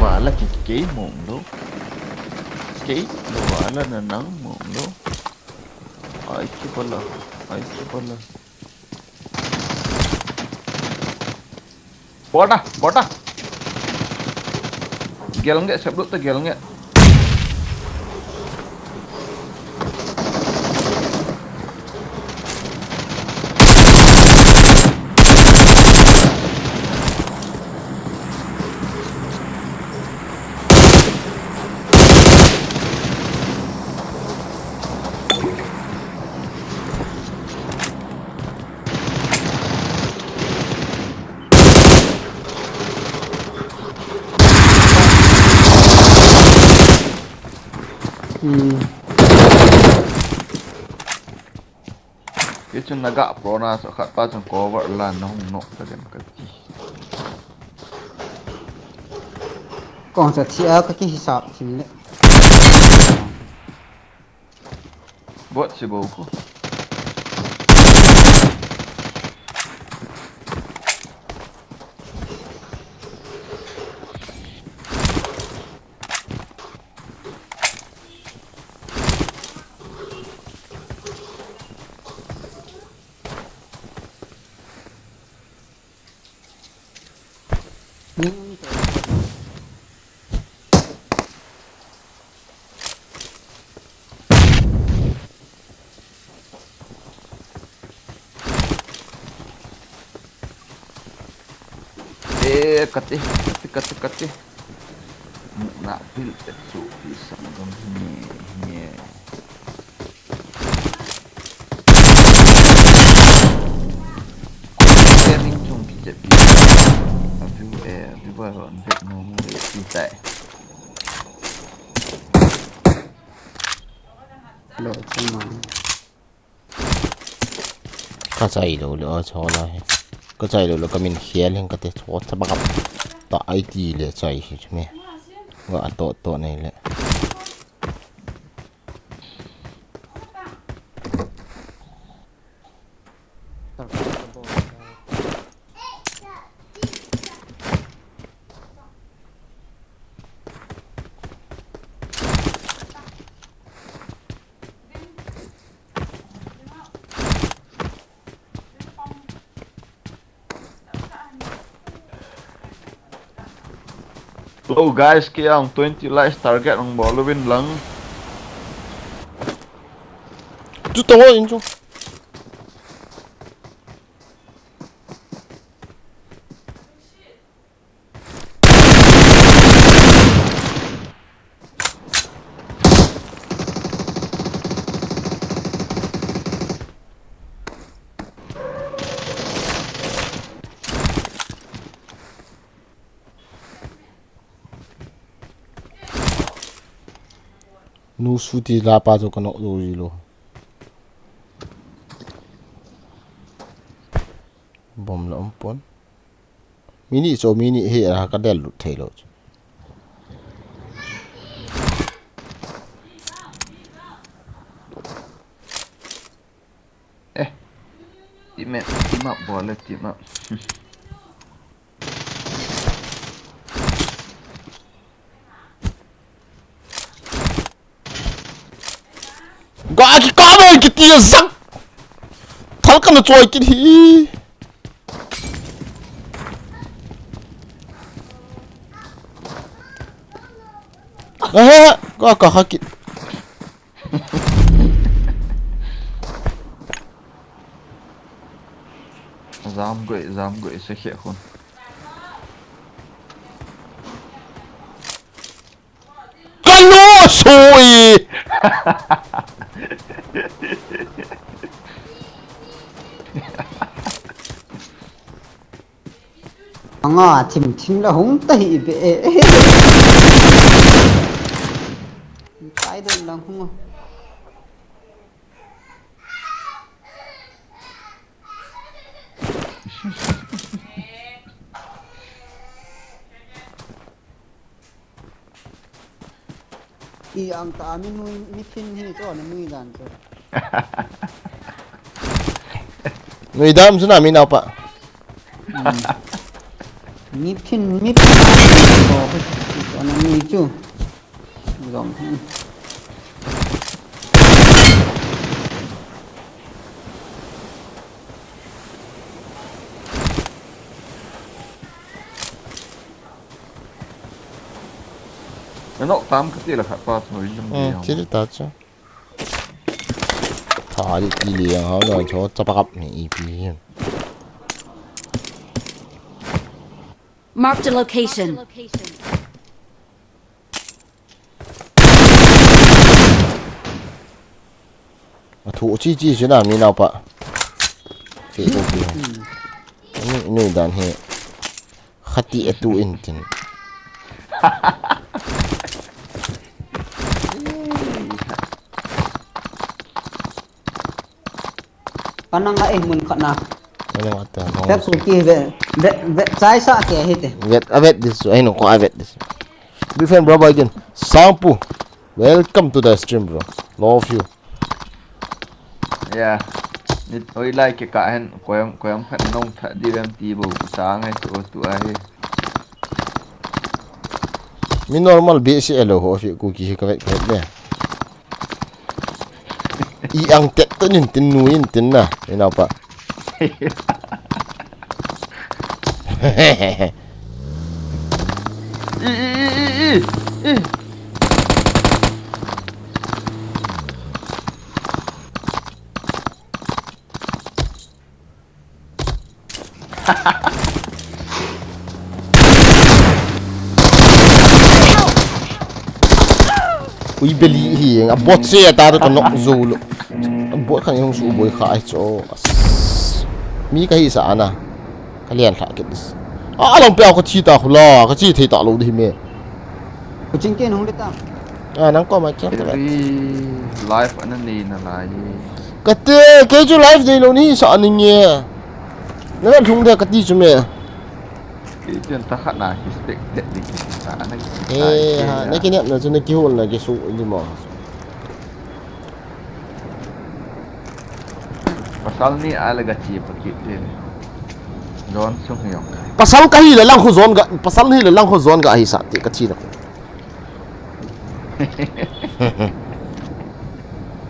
Vala ki kei mong lo. Kei lo vala na nang mong lo. Ai ki bala, ai ki bala. Bota, bota. Gel nge, sebelum tu gel nge. Hmm. Kei chun na ga pro na sa khat pa chun cover la na hung nok ta den ka ti. Kong sa thi a ka ki hisap thim le. Bot si bo ko. Eh, kati, kati, kati, kati. Mukna pil te su pi sam gam ni, ni. Sharing chung ki che pi. A view, eh, viewer hon vet nom le pi tai. Lo, chung ma. Ka chai lou le, o, cho la he. Ka chai lou le, ka min khel heng ka te, cho cha ba ka. Ta ai ti le chai hi chu me. Ga to to nei le. Hello guys, kei ang twenty likes target ang bol uvin lang. Tu tong in chu. Nu su ti la pa chu ka nok lou ji lou. Bom la um pon. Mini cho mini he a ka del lut thei lou chu. Eh. Team up, team up, bol le team up. Ga ki ka mo ki ti zak. Thal ka na choi ki hi. Eh, ga ka ha ki. Jam goi, jam goi, se khe khun. Ka nu sui. Anga thim thim la hung ta hi be. Kai don lang hung. I ang ta mi nui, mi thin hi chu na nui dan chu. Nui dam chu na mi nau pa. Hmm. Mi thin, mi thin. Oh, chu na nui chu. Jong. Nok tam ka ti la khat pa chu jong. Hmm, jong. Ti ta chu. Tha di ti li ang hao lo cho chapa kap ni ipi. Marked a location. A thu chi chi chu na mi nau pa. Chi ko pi. Ni, ni dan he. Khati a tu in tin. Kanang a eh mun khat na. Kanang a ta. Pek ku ki ve, ve, ve, chai sa ke hi te. Vet, a vet this, I know, ko a vet this. Big fan, bro, boy, again. Sangpu, welcome to the stream, bro. Love you. Yeah. Nit oi lai ke ka hen, koyam, koyam khat nong tha di vem ti bo, ku ta ngai tu, tu a hi. Mi normal B C L ho fi ku ki hi ka vet, ka vet le. I ang tet to nin tin nu in tin na, mi nau pa. I, i, i, i, i, i. Ui, beli hi, a bot se ta to kanok zo lo. A bot khan hung su boi kha ai cho. As. Mi ka hi sa ana. Ka lian lha kit dis. A, a lang pe a ka thi ta khula, ka thi thei ta lo di me. Ku ching ken hung le ta. A, nang ko ma kiam ta. Ui, live ana nei na lai. Ka te, kei chu live nei lo ni sa ni nge. Na lhung de ka ti chu me. Kei chen ta khat na ki spec te di ki sa na ki. Eh, ha, na ki ne na chu na ki hol na ki su di mo. Pasal ni a le ga chi pa ki te. Zone sung hi yong. Pasal ka hi le lang khu zone ga, pasal ni le lang khu zone ga hi sa ti ka thi na.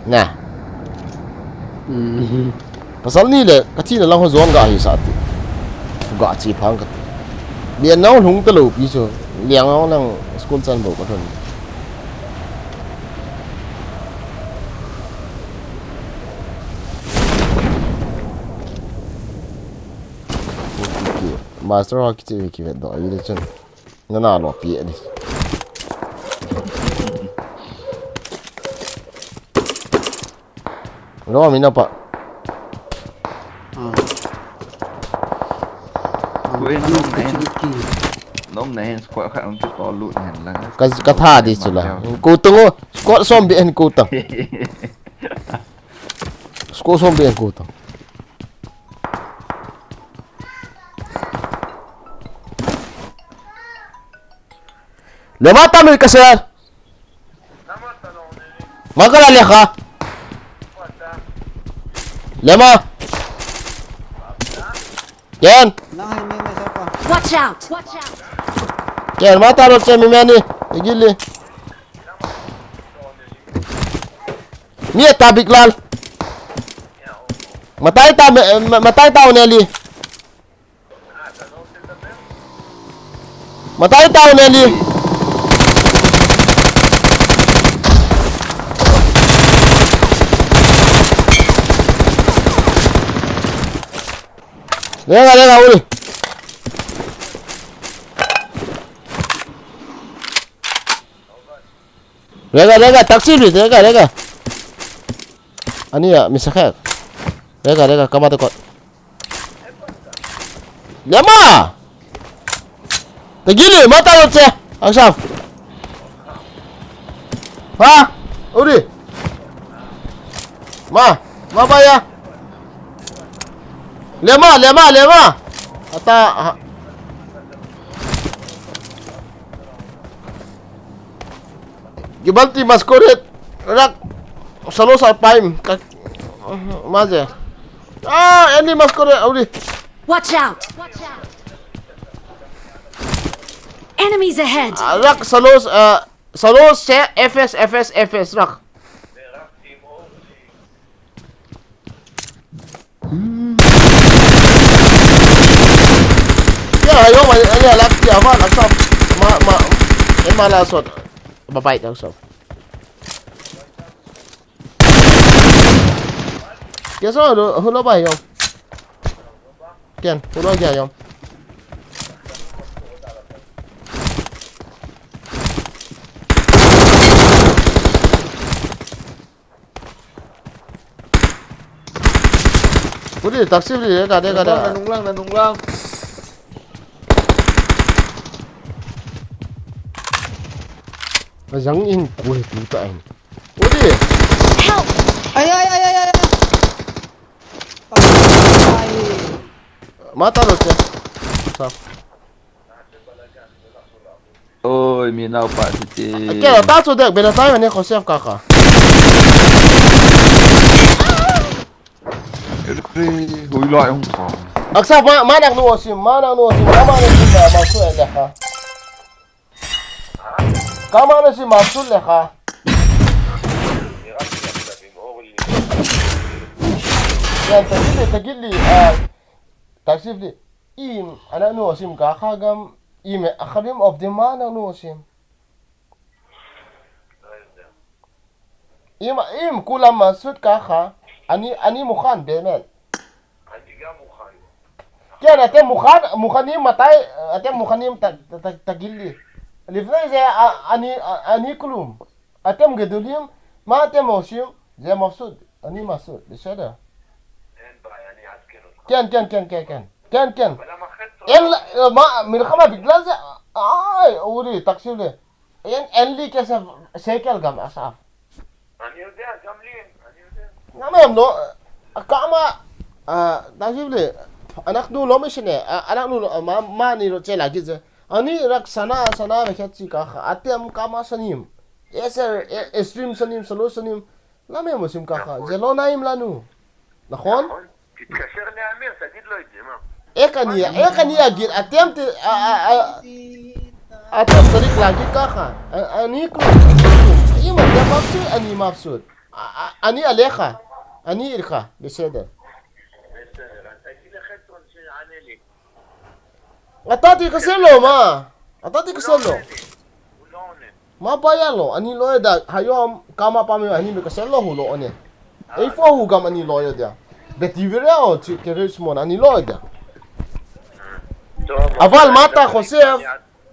Na. Hmm. Pasal ni le, ka thi na lang ho zone ga hi sa ti. Ga chi phang ka ti. Lian nau lhung ta lo pi chu. Liang hong lang school chan bou ka thon. Master ho kichi kivet doh, i le chun. Nana lo pi ani. Lo mi na pa. Ah. Kuin nom na hin. Nom na hin squad khat hung kito lut na hin lang. Ka, ka tha di chu la. Ko tung o, squad som bi en ko tang. Squad som bi en ko tang. Lema ta mi ka ser. Magala lekha. Lema. Ken. Nang hai me me sa pa. Watch out! Watch out! Ken, mata ro che mi meni. Igili. Mi ta big lal. Matai ta me, ma-, matai ta uneli. Matai ta uneli. Rega, rega, uri. Rega, rega, taxi ri, rega, rega. Ani ya, mi sakha. Rega, rega, kama to kot. Lema! Tagili, mata lo che. Aksaf. Ha? Uri. Ma, ma ba ya. Lema, lema, lema. Ata, ha. Gibalti maskoret rak salo sa paim ka maje. Ah, any maskoret auri. Watch out! Enemies ahead! Ah, rak salo, ah, salo se F S, F S, F S rak. Ya, ayo, ma, ani alak ya, ma, laksa. Ma, ma, eh, ma la sot. Babai, laksa. Kesa, hulo, hulo ba, yo. Ken, hulo ya, yo. Udi, taxi udi, dega, dega, dega. Nanung lang, nanung lang. Ajang in kuhe tu ta in. Udi. Help! Ay, ay, ay, ay, ay. Patay. Mata lo siya. Sa. Oi, mi nao pa siti. Kaya ta chu dek, bena tai mane ko save ka ka. Hui lo hung ko. Aksa ma, ma nak nu osim, ma nak nu osim, ma ma nak nu osim, ma su ya ka. Kama na si Masul le kha. Yan, tagili, tagili, ah, taxi fli. Im, ana nu sim ka kha gam, im, akhadim of the man, ana nu sim. Im, im, kulam masut ka kha, ani, ani mukhan be men. Kian ate mukhan, mukhanim matai, ate mukhanim ta, ta, ta, tagili. Lifnai je, a, ani, a, ani kulum. Atem gedulim, ma atem osim, je masut, ani masut, bisada. Kian, kian, kian, kian, kian. Kian, kian. En la, ma, milkhama bigla je, ai, uri, taxi le. En, en li ke se, sekel gam asaf. אני יודע, גם לי אין, אני יודע. Ngam em no, kama, ah, taxi le, anak nu lo mi sine, ah, anak nu lo, ah, ma, ma ni lo che lagi je. Ani rak sana, sana me khet si ka kha, atem kama sanim. Eser, e, stream sanim, salo sanim. Lamem osim ka kha, נכון. Zelo naim lanu. נכון? נכון. תתקשר לאמיר, תגיד לו את זה, מה? Ekani, ekani agit, atem te, a, a, a, atem tarik lagi ka kha. A, ani ku. Ima, atem mafsud, ani mafsud. A, a, ani alekha. Ani ilkha, בסדר. בסדר, אז תגיד לחסרון שיענה לי. Atati kaselo ma. Ata ti kasel lou. Ma pa ya lou, ani lou da, hayom, kama pa mi ani mi kasel lou hu lou ani. Ei fo hu gam ani lou ya dia. Beti vire o, chi, kere smon ani lou ya dia. Aval mata Joseph.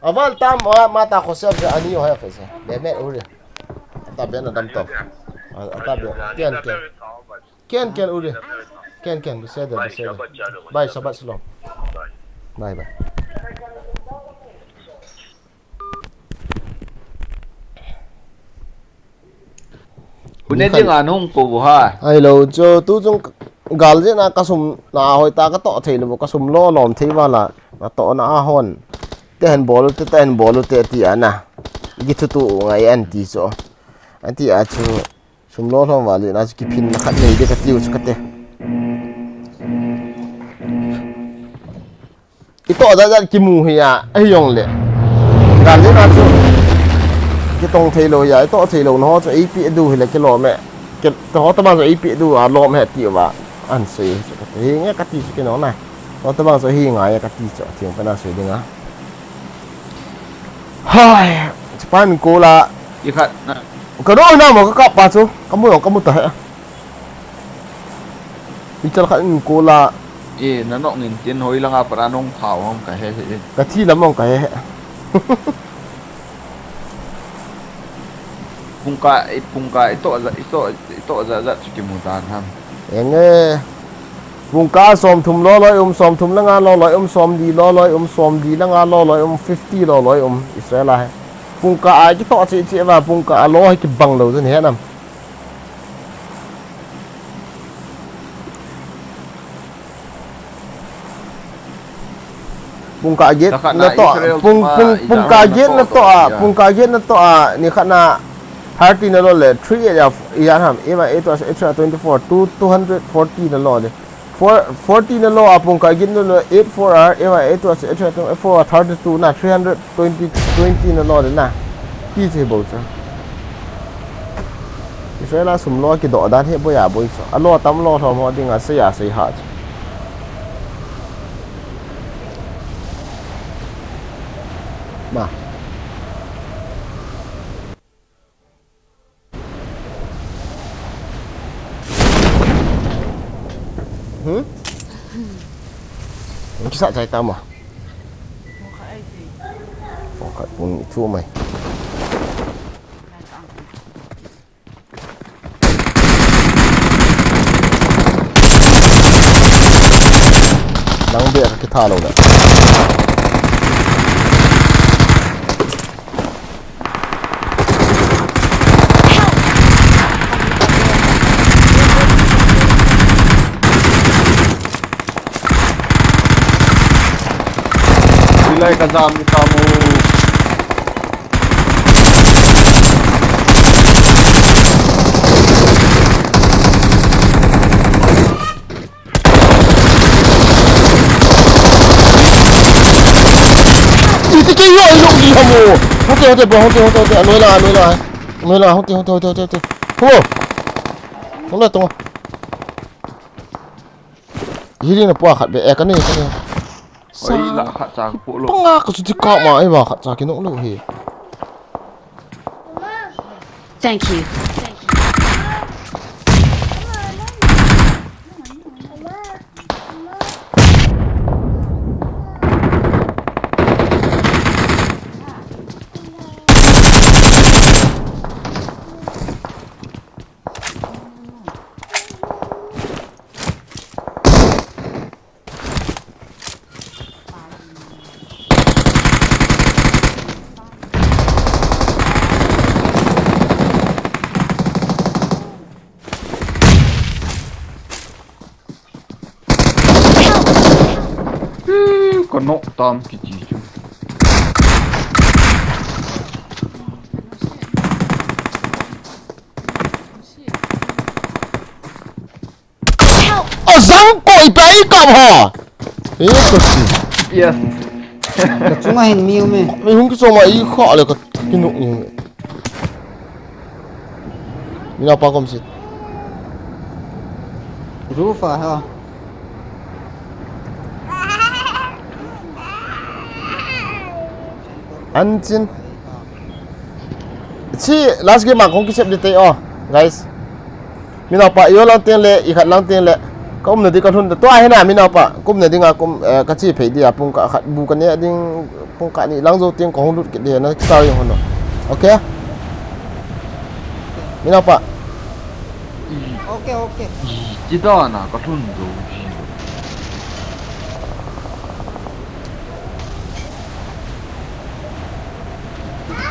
Aval tam, ma, mata Joseph ani o ya fese. Be me uri. Ata be na dam top. Ata be, tian tian. Ken, ken, uri. Ken, ken, beseder, beseder. Bye, Shabbat Shalom. Bye, bye. Hune ding anung ko bu ha. Ai lo, cho tu chung gal je na kasum na hoi ta kato thei lo kasum lo lom thei wala. Nato na a hon. Te hen bol te, te hen bol te ti ana. Gi thu tu ngai an ti cho. An ti a chu. Sum lo lhom vale na chu kiphin na khat nei de ka tiu chu kate. I to da da kimu hi a, ahi jong le. Gal le na chu. Kitong thei lo hi a, i to thei lo na ho chu eipi du hi le kilom e. Ke to ho ta ban chu eipi du a lom he ti va. An sei chu kate. Hi nge ka ti chu kino na. Ho ta ban chu hi ngai ka ti chu. Thiang pa na sei ding a. Hai, Japan ko la. I khat na. Ka ro na mo ka kap pa chu. Ka mu ka mu ta he. Mi chal khat in ko la. E, na nok ngin tin hoi langa para nong phao hong ka he he. Ka thi lam hong ka he he. Pungka, i pungka, i to za, i to, i to za za chu kimu ta ham. Enge. Pungka som thum lo loi um, som thum langa lo loi um, som li lo loi um, som li langa lo loi um, fifty lo loi um, Israel a he. Pungka a kito che che va, pungka a lo he kibang lo jun he nam. Pungka get na to, pung, pung, pungka get na to a, pungka get na to a, ni khat na thirty na lo le, three eight ya, ya ham, ema eight was extra twenty-four, two, two hundred forty na lo le. Four, forty na lo a pungka get na lo, eight four a, ema eight was extra twenty-four, thirty-two na, three hundred twenty, twenty na lo le na. Ki che bo cha. Israel a sum lo kidoh dan hi boi a boi chu. A lo tam lo lhom ho ding a sei a sei ha chu. Ma. Hmm? Kisa chai ta ma. Pung khat pung ni thu mai. Nang beh ka kitha lou le. Hilai ka jam ni ta mo. Iti ke yo lo ni hamo. Hote, hote, bro, hote, hote, hote. Anoi la, anoi la. Anoi la, hote, hote, hote, hote, hote. Ho. Tong la, tong la. Hili na pua khat be, eh, ka ni, ka ni. Sa. Oi, la khat cha ka pu lo. Panga ka chu ti ka ma, ai ba khat cha ki nok lo hi. Thank you. Ka nok tam kiti chu. Help! Azang koi pa i kap ho. Eh, ko si. Yes. Ka chunga hin mi um e. Mi hung ki choma i kha le ka ki nuk ni um e. Mina pa kom si. Roof a ha. Anchin. Chi last game a kong kisep di tei o, guys. Minaupa, iyo lang teng le, ikhat lang teng le. Ka umna di ka lhun ta. Tua hina, minaupa. Ka umna dinga, ka um, eh, ka chi phei dia, pung ka khat bu ka ne ding, pung ka ni lang zo teng ka hung lut kit di na, kita yung hono. Okay? Minaupa. Okay, okay. Chi da na, ka lhun zo.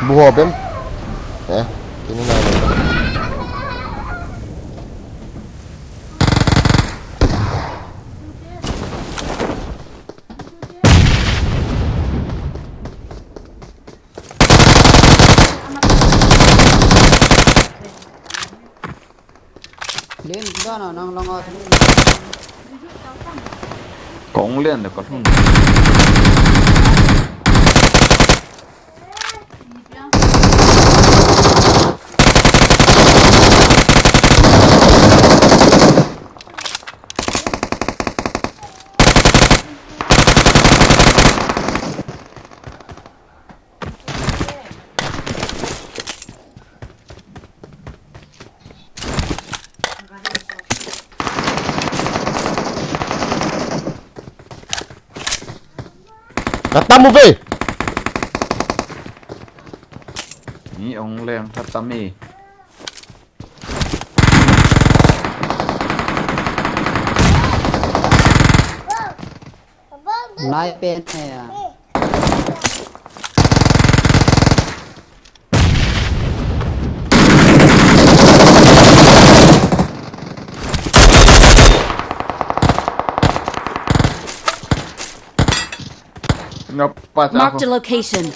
Bu ho bem. Eh, kini na le. Len, dana nang langa. Kong len de ka lhun. Kata mo be. Ni ong leng kata mi. Nai pen ne ya. Marked a location.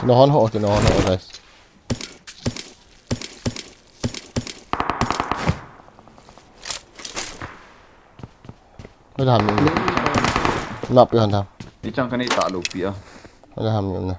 Kinohon ho, kinohon ho, guys. Hoi ham ni. Nap pi han tham. Ni chang kani ta lo pi a. Hoi ham ni na.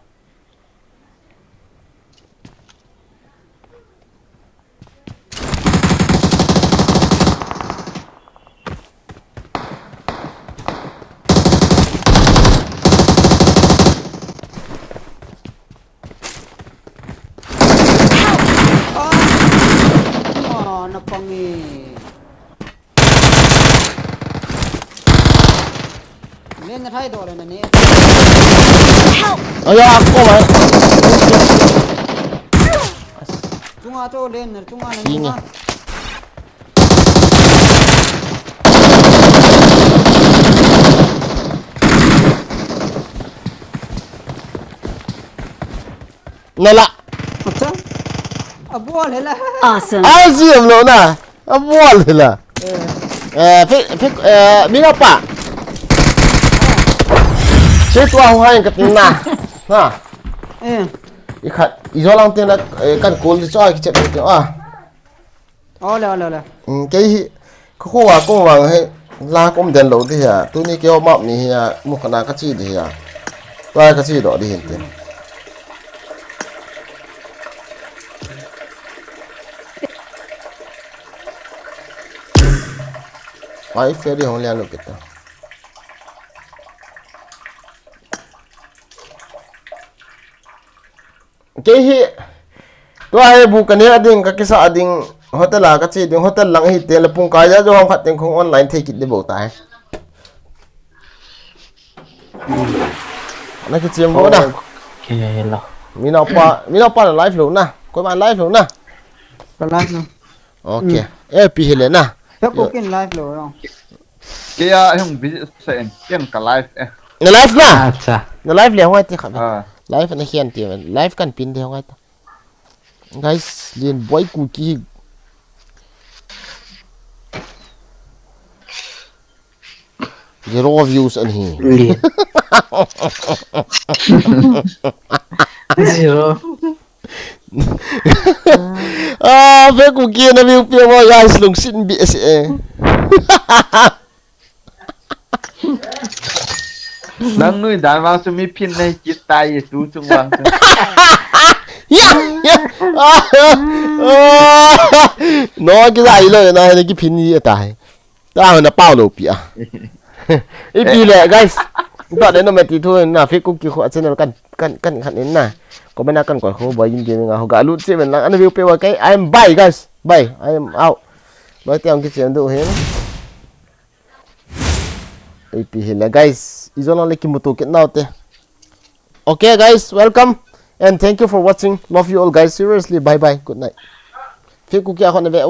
Ah, na pang e. Len na thai do le na ne. Help! Aya, ko mai. Chunga to len na, chunga na. Ni ni. Nala. Acha. Abol hela. Awesome. Ai, ji am lo na. Abol hela. Eh. Eh, fe, fe, eh, mi na pa. Che tua ho hai ka tin na. Ha. Eh. I khat, i jo lang tin na, eh, kan kol di cho ki chet ni ah. Ole, ole, ole. Mm, kei hi, ka kho wa kong wang he, la kom den lo di hia. Tuni kei ho map ni hia, mu kana ka chi di hia. Tua ka chi do di hin tin. Ai, fe di hong lian lo kita. Kei hi, tua hi bu ka ne a ding, ka kisa a ding, hotel a ka che ding, hotel lang hi te le pung kai ja jo hong khat teng khong online thei kit di bo ta hi. Na ki chem bo na. Okay lo. Mi nau pa, mi nau pa na live lo na. Koima live lo na. Ka live lo. Okay. Mm. Eh, pi hi le na. Ka ko kin live lo lo. Kei a hung visit sa en, ken ka live e. Na live na? Acha. Na live le hoi ti kha. Ah. Live na hian ti, live kan pin de hoi ta. Guys, lien boi ku ki. Zero views an hi. Lien. Zero. Ah, ve ku ki na view pi mo guys, lungsin bi ese. Nang nui dan vang chu mi phin nei kit tai tu chung vang chu. Ya, ya. Ah, ah. No, ki dai lo na, ki phin ni tai. Ta na pau lo pi a. Ipi le, guys. Tua le no me ti thu na, Fake Kuki khu a channel kan, kan, kan khan in na. Comment a kan koi khu, Boigin Gaming a khu ga lut che ven lang, ana view pe wa kai, I'm bye, guys. Bye, I am out. Loi te ang ki chen du hin. Ipi hi le, guys. Ijo lang le kimuto kit nau te. Okay, guys, welcome. And thank you for watching. Love you all, guys. Seriously, bye bye. Good night. Fake Kuki a khu na ve.